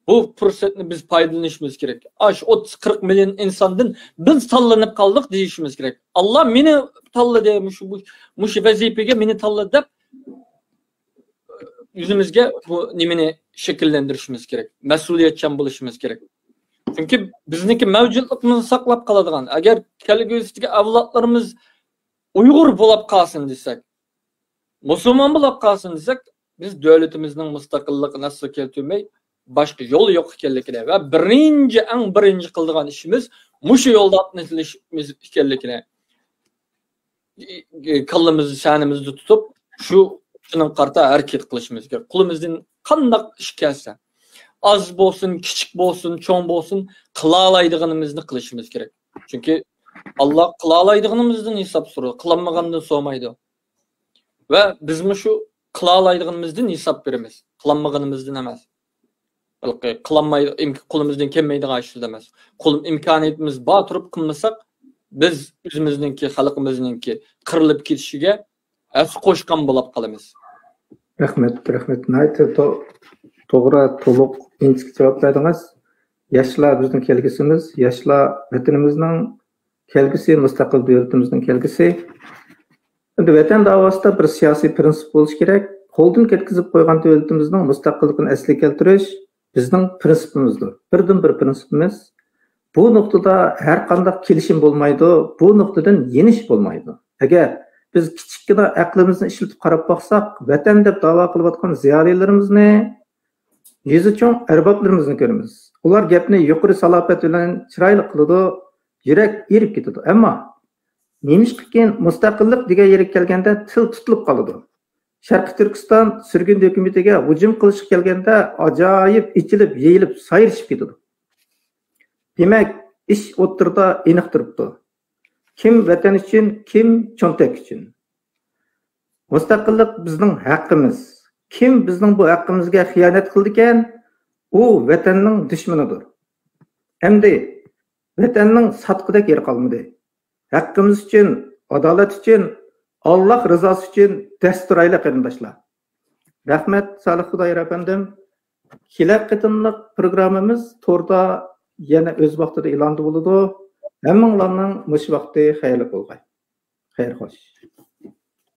بۇ پۇرسەتنى بىز پايدىلىنىشىمىز كېرەك. ئاشۇ ئوتتۇز، قىرىق مىليون ئىنساندىن بىز تاللىنىپ قالدۇق دېيىشىمىز كېرەك. ئاللا مېنى تاللىدى، مۇشۇ، مۇشۇ، مۇشۇ ۋەزىپىگە مېنى تاللىدى دەپ، ئۆزىمىزگە بۇ نېمىنى شەكىللەندۈرۈشىمىز كېرەك، مەسئۇلىيەتچان بولۇشىمىز كېرەك. چۈنكى بىزنىڭكى مەۋجۇتلۇقىمىزنى ساقلاپ قالىدىغان، ئەگەر كەلگۈسىدىكى ئەۋلادلىرىمىز ئۇيغۇر بولاپ قالسۇن دېسەك، مۇسۇلمان بولاپ قالسۇن دېسەك، بىز دۆلىتىمىزنىڭ مۇستەقىللىقىنى ئەسلىگە كەلتۈرمەي، باشقا يول يوق ئىكەنلىكىنى ۋە بىرىنچى، ئەڭ بىرىنچى قىلىدىغان ئىشىمىز مۇشۇ يولدا ئاتلىنىشىمىز ئىكەنلىكىنى كاللىمىزدا، سەنىمىزدە تۇتۇپ، شۇ، شۇنىڭغا قارىتا ھەرىكەت قىلىشىمىز كېرەك. قولىمىزدىن قانداق ئىش كەلسە، ئاز بولسۇن، كىچىك بولسۇن، چوڭ بولسۇن، قىلالايدىغىنىمىزنى قىلىشىمىز كېرەك. چۈنكى ئاللا قىلالايدىغىنىمىزدىن ھېساب سورايدۇ، قىلالمىغاندىن سورىمايدۇ. ۋە بىزمۇ شۇ قىلالايدىغىنىمىزدىن ھېساب بېرىمىز، قىلالمىغىنىمىزدىن ئەمەس. بەلكى قىلالماي، ئىمك-، قولىمىزدىن كەلمەيدىغان ئىشلار ئەمەس. قول-، ئىمكانىيىتىمىز بار تۇرۇپ قىلمىساق، بىز ئۆزىمىزنىڭكى، خەلقىمىزنىڭكى قىرىلىپ كېتىشىگە ھەسسە قوشقان بولۇپ قالىمىز. رەھمەت، رەھمەت. ناھايىتى تو-، توغرا، تولۇق، ئىنچىكە جاۋاب بەردىڭىز. ياشلار بىزنىڭ كەلگۈسىمىز، ياشلار ۋەتىنىمىزنىڭ كەلگۈسى، مۇستەقىل دۆلىتىمىزنىڭ كەلگۈسى. ئەمدى ۋەتەن داۋاسىدا بىر سىياسىي پىرىنسىپ بولۇشى كېرەك. قولدىن كەتكۈزۈپ قويغان دۆلىتىمىزنىڭ مۇستەقىللىقىنى ئەسلىگە كەلتۈرۈش بىزنىڭ پىرىنسىپىمىزدۇر. بىردىنبىر پىرىنسىپىمىز. بۇ نۇقتىدا ھەر قانداق كېلىشىم بولمايدۇ، بۇ نۇقتىدىن يېنىش بولمايدۇ. ئەگەر بىز كىچىككىنە ئەقلىمىزنى ئىشلىتىپ قاراپ باقساق، ۋەتەن دەپ داۋا قىلىۋاتقان زىيالىيلىرىمىزنى، يۈزى چوڭ ئەربابلىرىمىزنى كۆرىمىز. ئۇلار گەپنى يۇقىرى سالاپەت بىلەن چىرايلىق قىلىدۇ، يۈرەك ئېرىپ كېتىدۇ. ئەمما نېمىشقىكىن مۇستەقىللىق دېگەن يەرگە كەلگەندە تىل تۇتۇلۇپ قالىدۇ. شەرقىي تۈركىستان سۈرگۈندە ھۆكۈمىتىگە ھۇجۇم قىلىشقا كەلگەندە ئاجايىپ ئېچىلىپ، يېيىلىپ، سايرىشىپ كېتىدۇ. دېمەك، ئىش ئوتتۇرىدا ئېنىق تۇرۇپتۇ. كىم ۋەتەن ئۈچۈن، كىم چۆنتەك ئۈچۈن. مۇستەقىللىق بىزنىڭ ھەققىمىز. كىم بىزنىڭ بۇ ھەققىمىزگە خىيانەت قىلىدىكەن، ئۇ ۋەتەننىڭ دۈشمىنىدۇر. ئەمدى ۋەتەننىڭ ساتقۇدەك يېرى قالمىدى. ھەققىمىز ئۈچۈن، ئادالەت ئۈچۈن، ئاللاھ رىزاسى ئۈچۈن دەس تۇرايلى، قېرىنداشلار. رەھمەت، سالىھ خۇدايار ئەپەندىم. كېلەر قېتىملىق پروگراممىمىز توردا يەنە ئۆز ۋاقتىدا ئېلان بولىدۇ. ھەممىڭلارنىڭ مۇشۇ ۋاقتى خەيرلىك بولغاي. خەير خوش.